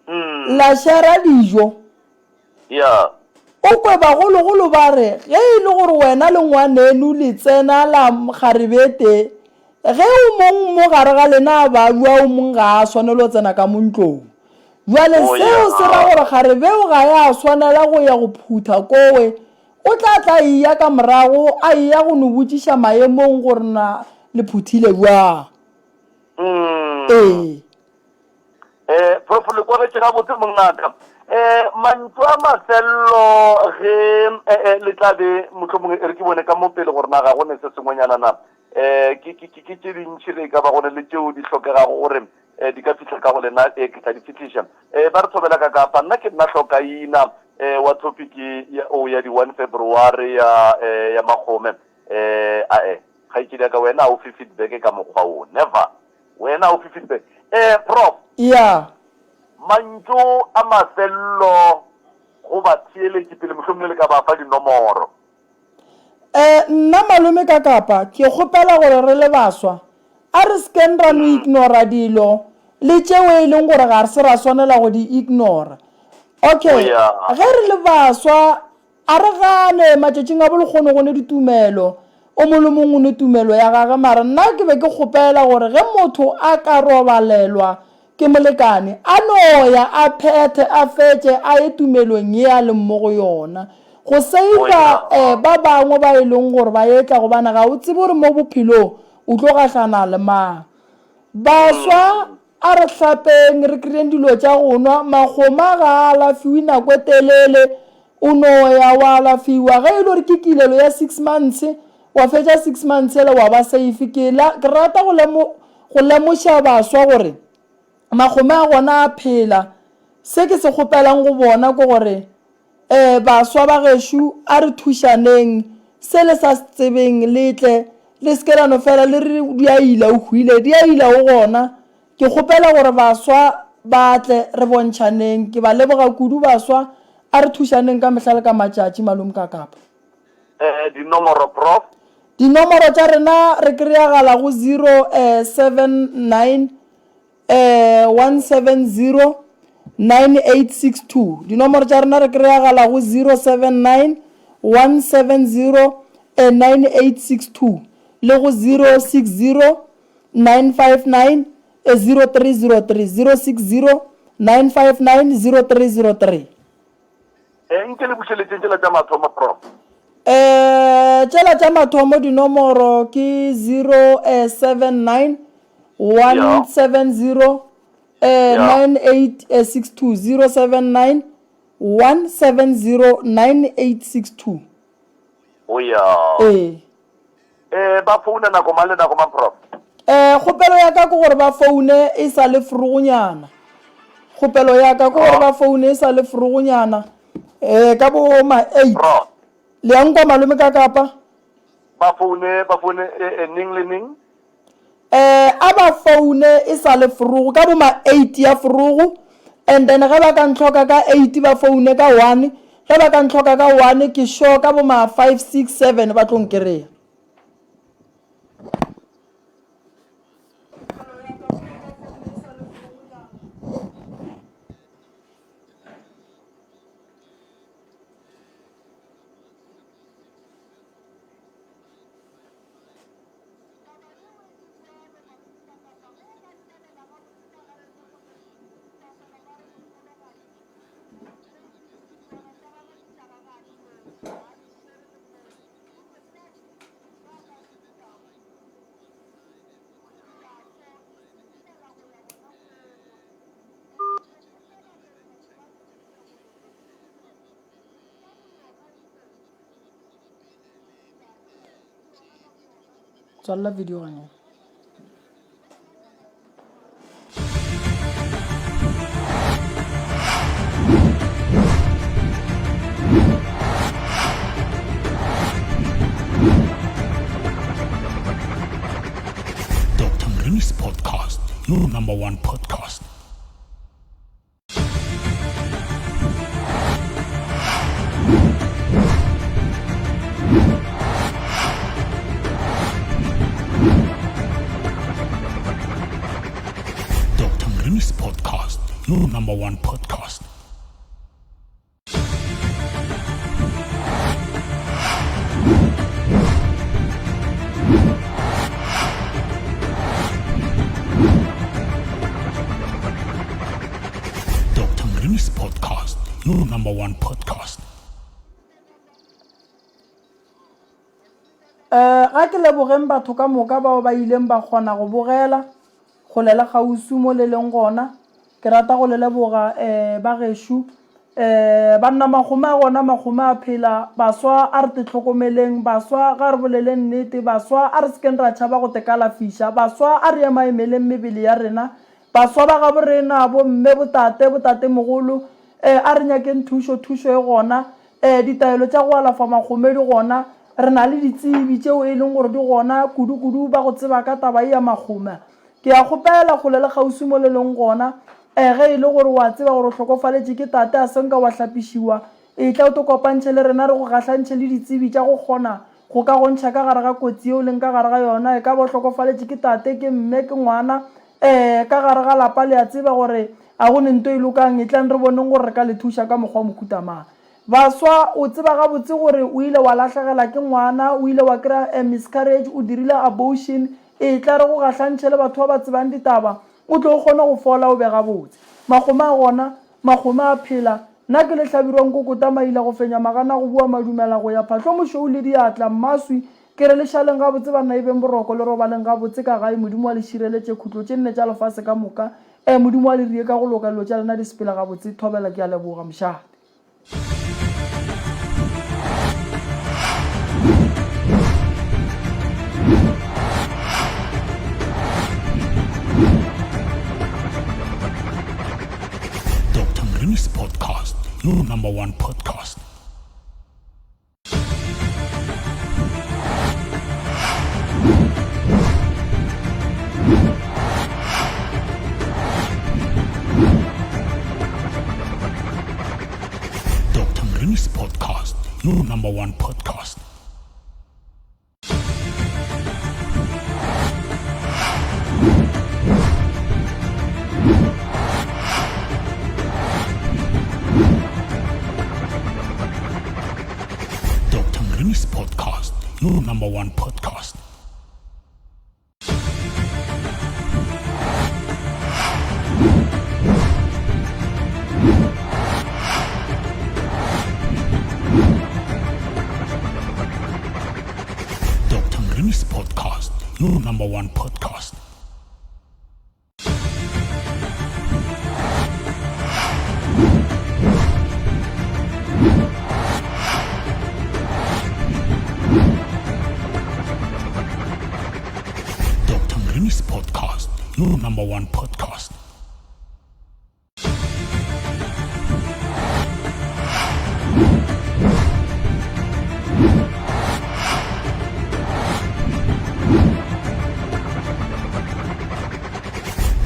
Mm. la šera dijo, Ya. O kwe bagologolo ba re ge e le gore wena le ngwaneno le tsena la kgarebe e tee, ge o mong mo gare ga lena a babja o mong ga a swanelo go tsena ka mo ntlong. Bjale Oh, seo se ra ya. gore kgarebe eo ga ya swanela go ya go phutha kowe, o tla tla eya ka morago a eya go no botšiša maemong gore na le phuthile bjang. Mm. Ee. Eh, Prof le kwagetše gabotse mongaka. Eh, mantšu a mafello ge eh, eh, le tla be mohlomongwe e re ke bone ka mo pele gore na ga go ne se sengwenyana na. Eh, ke ke ke ke tše dintši ge e ka ba go ne le tšeo di hlokegago gore eh, di ka fihla ka go lena eh, ke tla di fihliša. Eh, ba re thobela ka kapa nna ke nna hlokaina eh, wa topic ya o ya di 1 February ya eh, ya Makgome. Eh, ae, kgaetšedi ya ka wena ha o fe feedback ka mokgwa wo. Never. Wena o fe feedback. Eh, Prof. Ya. Mantšu a mafello go batheeletši pele mohlomongwe le ka ba fa dinomoro. Eh, nna malome ka kapa ke kgopela gore re le baswa a re sekeng ra no ignora dilo le tšeo e leng gore ga re se ra swanela go di ignora. Okay, ge re le baswa A re gane, matšatšing a bolekgono go ne ditumelo, o mong le mong o ne tumelo ya gage, mara nna ke be ke kgopela gore ge motho a ka robalelwa ke molekane, a no ya a phethe a fetše a ye tumelong ye a leng mo go yona, go seifa ba bangwe ba e leng gore ba etla, gobane ga o tsebe gore mo bophelong o tlo gahlana le mang. Baswa A re hlapeng, re kry-eng dilo tša go nwa. Magoma ga a alafiwe nako e telele, o no ya wa alafiwa. Ge e le gore ke kilelo ya six months, wa fetša six months yela wa ba safe. Ke la, ke rata go lemo, go lemoša baswa gore magoma a gona a phela. Se ke se kgopelang go bona ke gore Ee, baswa ba gešo, a re thušaneng. Se le sa se tsebeng, le tle. Le se ke la no fela le re di a ila o hwile. Di a ila o gona. Ke kgopela gore baswa ba tle, re bontšhaneng. Ke ba leboga kudu baswa. A re thušaneng ka mehla le ka matšatši, Malome Kakapa. Ee, dinomoro, Prof. Dinomoro tša rena re kry-agala go 079 170 9862. Dinomoro tša rena re kry-agala go 079 170 9862 le go 060 959 0303, 060 959 0303. Eh, nke le bušeletšeng tšela tša mathomo, Prof. Eh, tšela tša mathomo dinomoro ke 079 170 eh, 9862, 079 170 9862. O ya. Ee. Eh, ba founa nako mang le nako mang, Prof? Eh, kgopelo ya ka ke gore ba foune e sa le frogonyana. Kgopelo ya ka ke gore ba foune e sa le frogonyana. Eh, ka bo ma 8. Prof. Le ya nkwa malome ka kapa? Ba foune, ba foune eh, eh, neng le neng? Eh, a ba foune e sa le frogo ka bo ma 8 ya frogo and then ge ba ka ntlhoka ka 8 ba foune ka 1 ge ba ka ntlhoka ka 1 ke sure ka bo ma 5 6 7 ba tlo nkereya. Tswalela video ganyane. Dr. Mrini's podcast, your number one podcast. Dr. Mrini's podcast, your number one podcast. Dr. Mrini's podcast, your number one podcast. Eh, ga ke lebogeng batho ka moka bao ba ileng ba kgona go bogela. Kgole le kgauswi mo le leng gona. Ke rata go le leboga um ba gešo. Um banna makgome a gona, makgome a phela. Baswa a re te hlokomeleng, baswa ga re boleleng nnete, baswa a re se keng ra tšhaba go te kalafiša, baswa a re emaemeleng mebele ya rena, baswa ba gabo rena, bomme, botate, botatemogolo, um a re nyakeng thušo, thušo e gona. Um ditaelo tša go alafa makgome di gona. Re na le ditsebi tšeo e leng gore di gona, kudu-kudu ba go tseba ka taba ye ya makgome. Ke a kgopela, kgole le kgauswi mo le leng gona, um ge e le gore o a tseba gore o hlokofaletše ke tate a se nka wa hlapišiwa, etla o to kopantšhe le rena re go gahlantšhe le ditsebi tša go kgona go ka go ntšha ka gare ga kotsi ye o leng ka gare ga yona. E ka ba o hlokofaletše ke tate, ke mme, ke ngwana, um ka gare ga lapa le a tseba gore a go ne nto e lokang, etlang re boneng gore re ka le thuša ka mokgwa wa mohuta mang. Baswa, o tseba gabotse gore o ile wa lahlegela ke ngwana, o ile wa kry-a miscarriage, o dirile abortion, Etla re go gahlantšhe le batho ba ba tsebang ditaba, o tle o kgone go fola o be gabotse. Makgome a gona, makgome a phela. Nna ke le Hlabirwa Nkokota Maila go fenya magana go bua madumela go ya phahlo mošweu le diatla mmaswi ke re le šaleng gabotse banna e beng boroko le robaleng gabotse ka gae Modimo a le šireletše khutlo tše nne tša lefase ka moka ee Modimo a le rie ka go loka dilo tša lena di sepele gabotse Thobela ke a leboga mošate. Dr. Mrini's podcast, your number one podcast. Dr. Mrini's podcast, your number one podcast. Dr. Mrini's podcast, your number one podcast. Dr. Mrini's podcast, your number one podcast. Dr. Mrini's podcast, your number one podcast.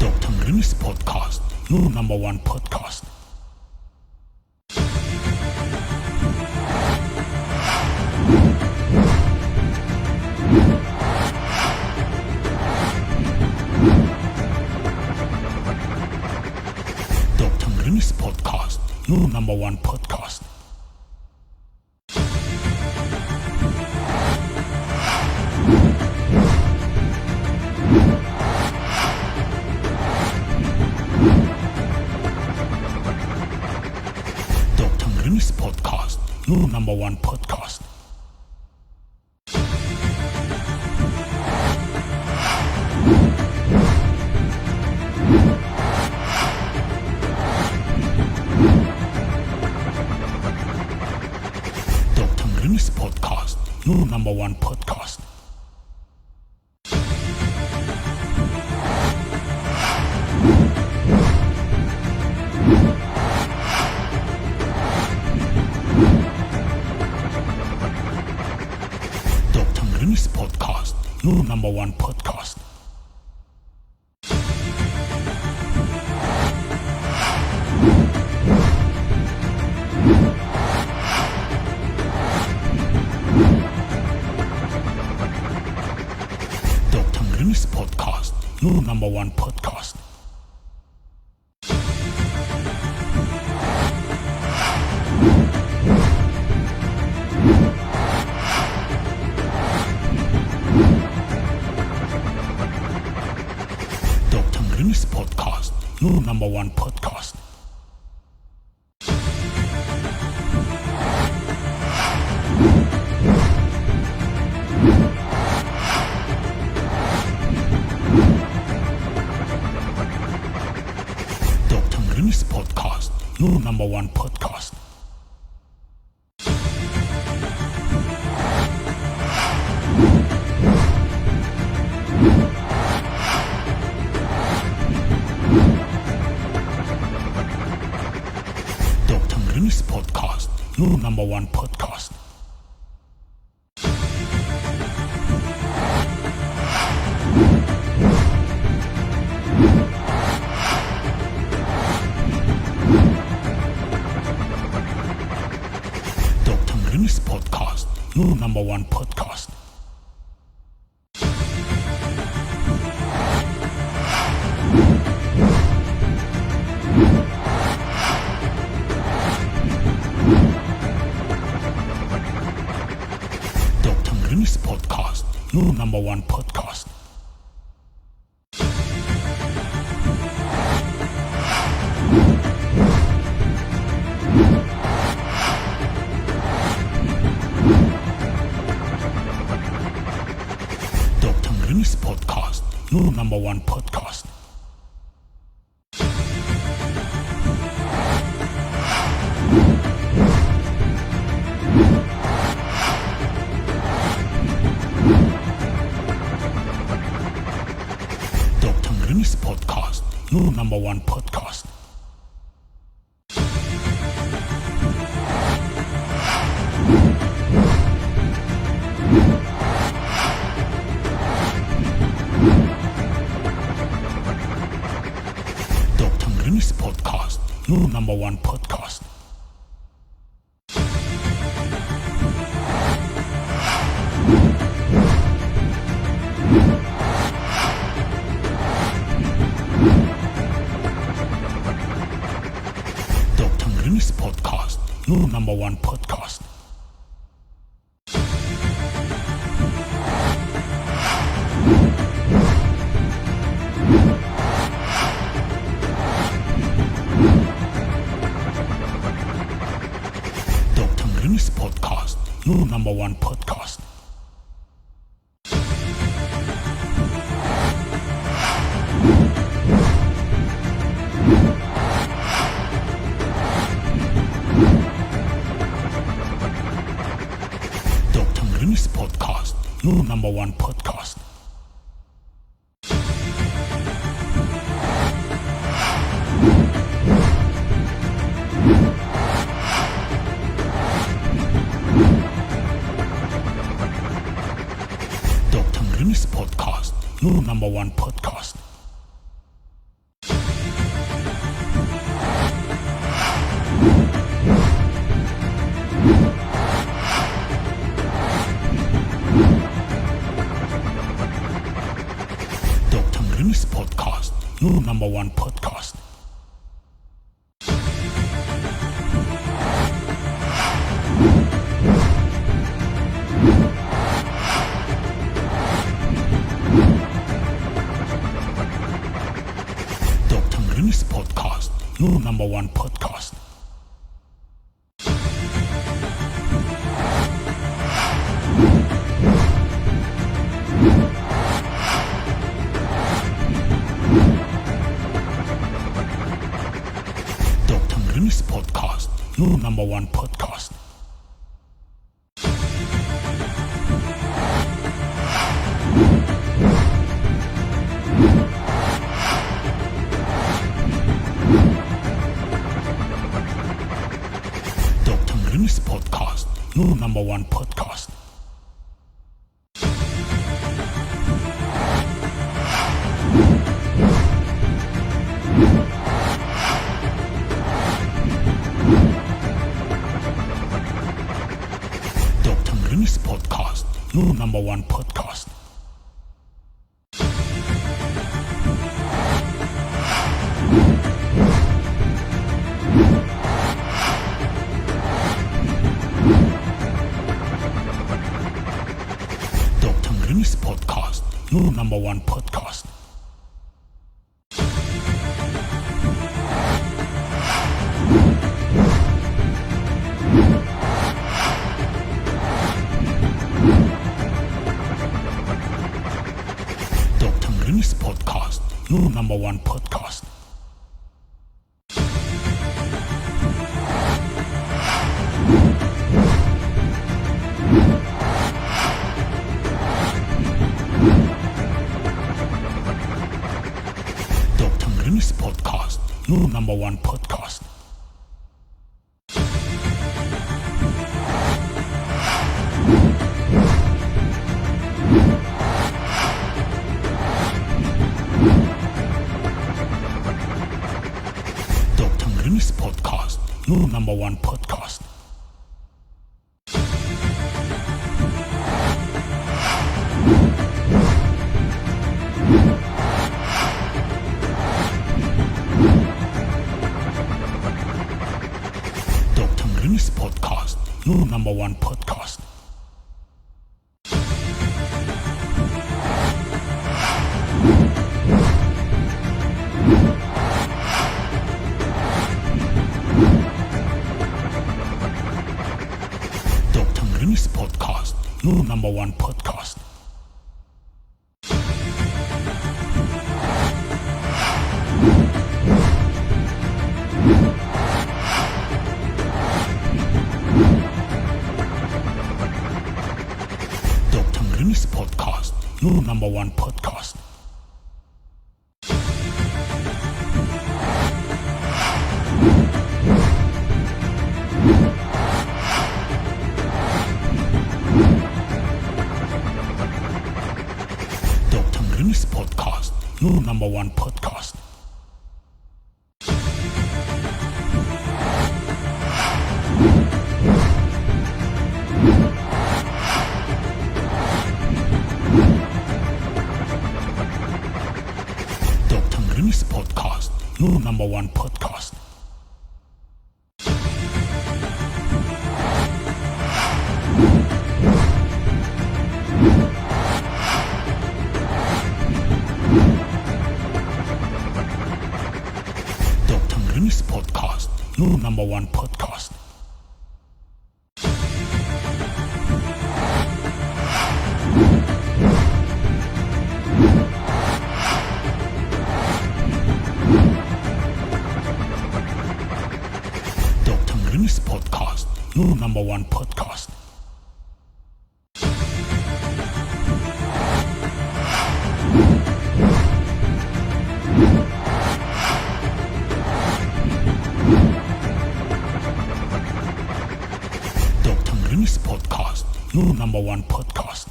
Dr. Mrini's podcast, your number one podcast. Dr. Mrini's podcast, your number one podcast. Dr. Mrini's podcast, your number one podcast. Dr. Mrini's podcast, your number one podcast. Dr. Mrini's podcast, your number one podcast. Dr. Mrini's podcast, your number one podcast. Dr. Mrini's podcast, your number one podcast. Mrini's Podcast, your number one podcast. Dr. Mrini's Podcast, your number one podcast. Dr. Mrini's Podcast, your number one podcast. Dr. Mrini's Podcast, your number one podcast. Dr. Mrini's Podcast, your number one podcast. Dr. Mrini's Podcast, your number one podcast. Dr. Mrini's Podcast, your number one podcast. Dr. Mrini's Podcast, your number one podcast. Dr. Mrini's Podcast, your number one podcast. Dr. Mrini's Podcast, your number one podcast. Dr. Mrini's Podcast, your number one podcast. Dr. Mrini's Podcast, your number one podcast. Dr. Mrini's Podcast, your number one podcast. Dr. Mrini's Podcast, your number one podcast. Dr. Mrini's Podcast, your number one podcast. Dr. Mrini's Podcast, your number one podcast. Dr. Mrini's Podcast, your number one podcast. Dr. Mrini's Podcast, your number one podcast. your number one podcast. Dr. Mrini's Podcast, your number one podcast. Dr. Mrini's Podcast, your number one podcast. Dr. Mrini's Podcast, your number one podcast. Dr. Mrini's Podcast, your number one podcast. Dr. Mrini's Podcast, your number one podcast. Dr. Mrini's Podcast, your number one podcast. Dr. Mrini's Podcast, your number one podcast. Dr. Mrini's Podcast, your number one podcast. Dr. Mrini's Podcast, your number one podcast.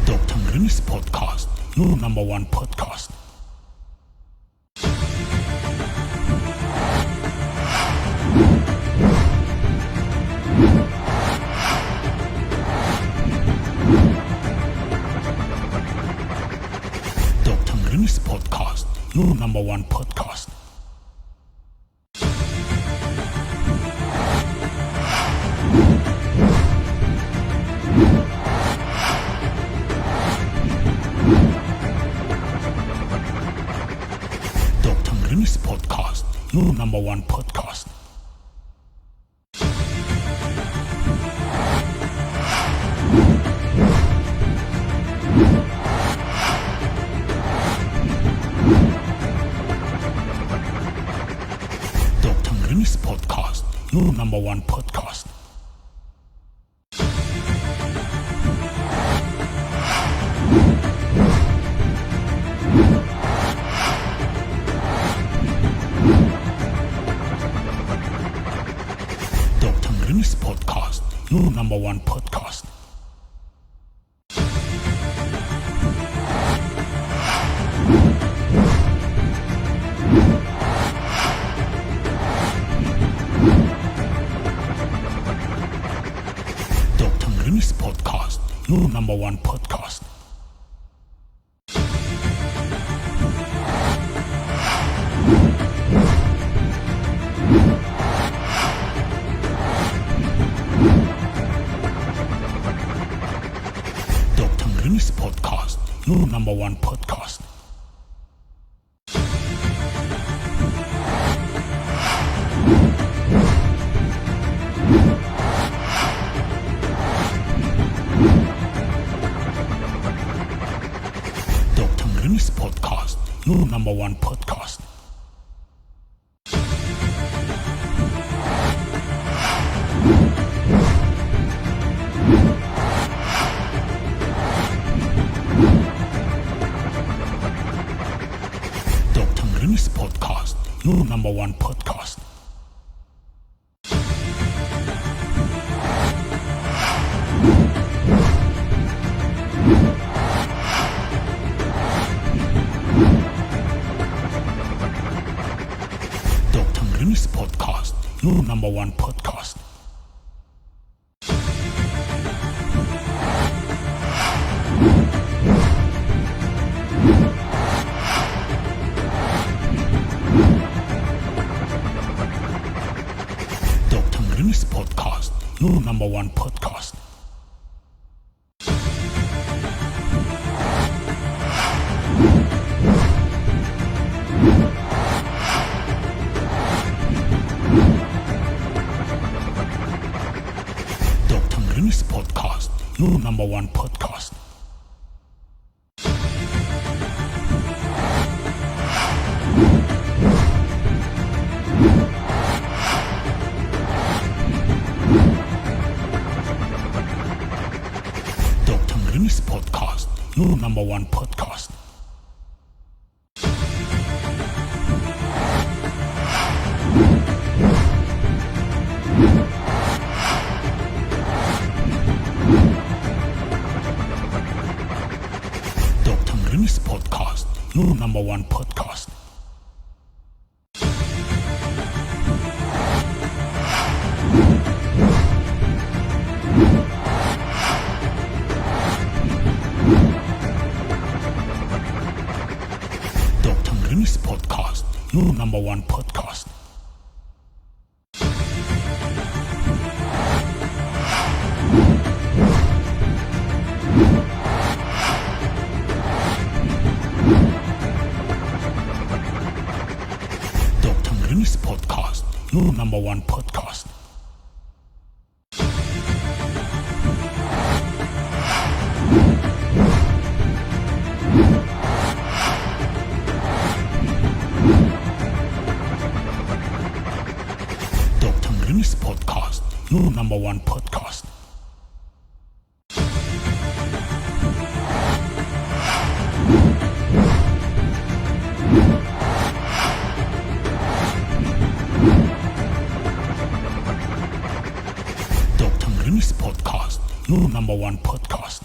Dr. Mrini's Podcast, your number one podcast. Dr. Mrini's Podcast, your number one podcast. Dr. Mrini's Podcast, your number one podcast. Dr. Mrini's Podcast, your number one podcast. Dr. Mrini's Podcast, your number one podcast. Dr. Mrini's Podcast, your number one podcast. Dr. Mrini's Podcast, your number one podcast. Dr. Mrini's Podcast, your number one podcast. your number one podcast. Dr. Mrini's Podcast, your number one podcast. Dr. Mrini's Podcast, your number one podcast. Dr. Mrini's Podcast, your number one podcast. Dr. Mrini's Podcast, your number one podcast. Dr. Mrini's Podcast, your number one podcast. Dr. Mrini's Podcast, your number one podcast. Dr. Mrini's Podcast, your number one podcast. Dr. Mrini's Podcast, your number one podcast. Dr. Mrini's Podcast, your number one podcast.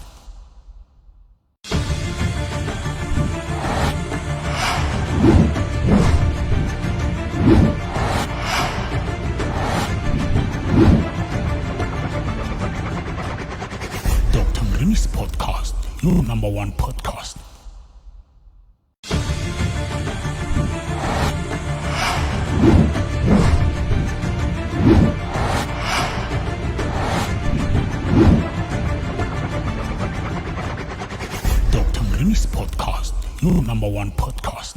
Dr. Mrini's Podcast, your number one podcast. Dr. Mrini's Podcast, your number one podcast.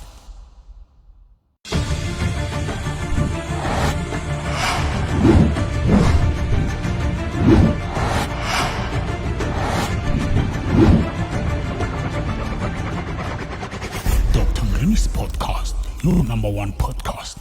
Dr. Mrini's Podcast, your number one podcast.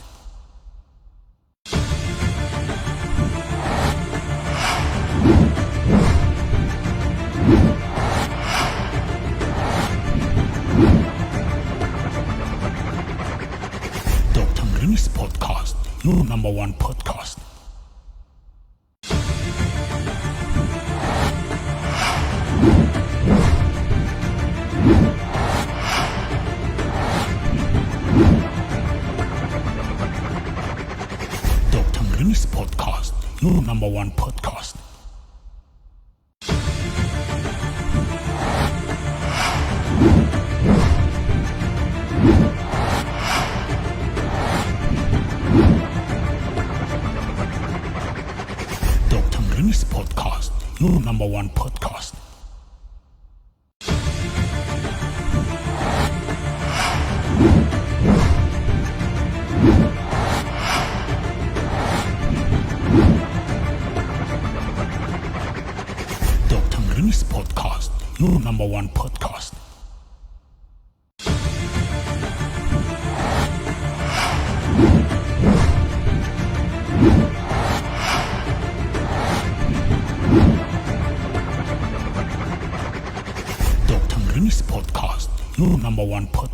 Dr. Mrini's Podcast, your number one podcast. Dr. Mrini's Podcast, your number one podcast. Dr. Mrini's Podcast, your number one podcast. Dr. Mrini's Podcast, your number one podcast. Dr. Mrini's Podcast, your number one podcast.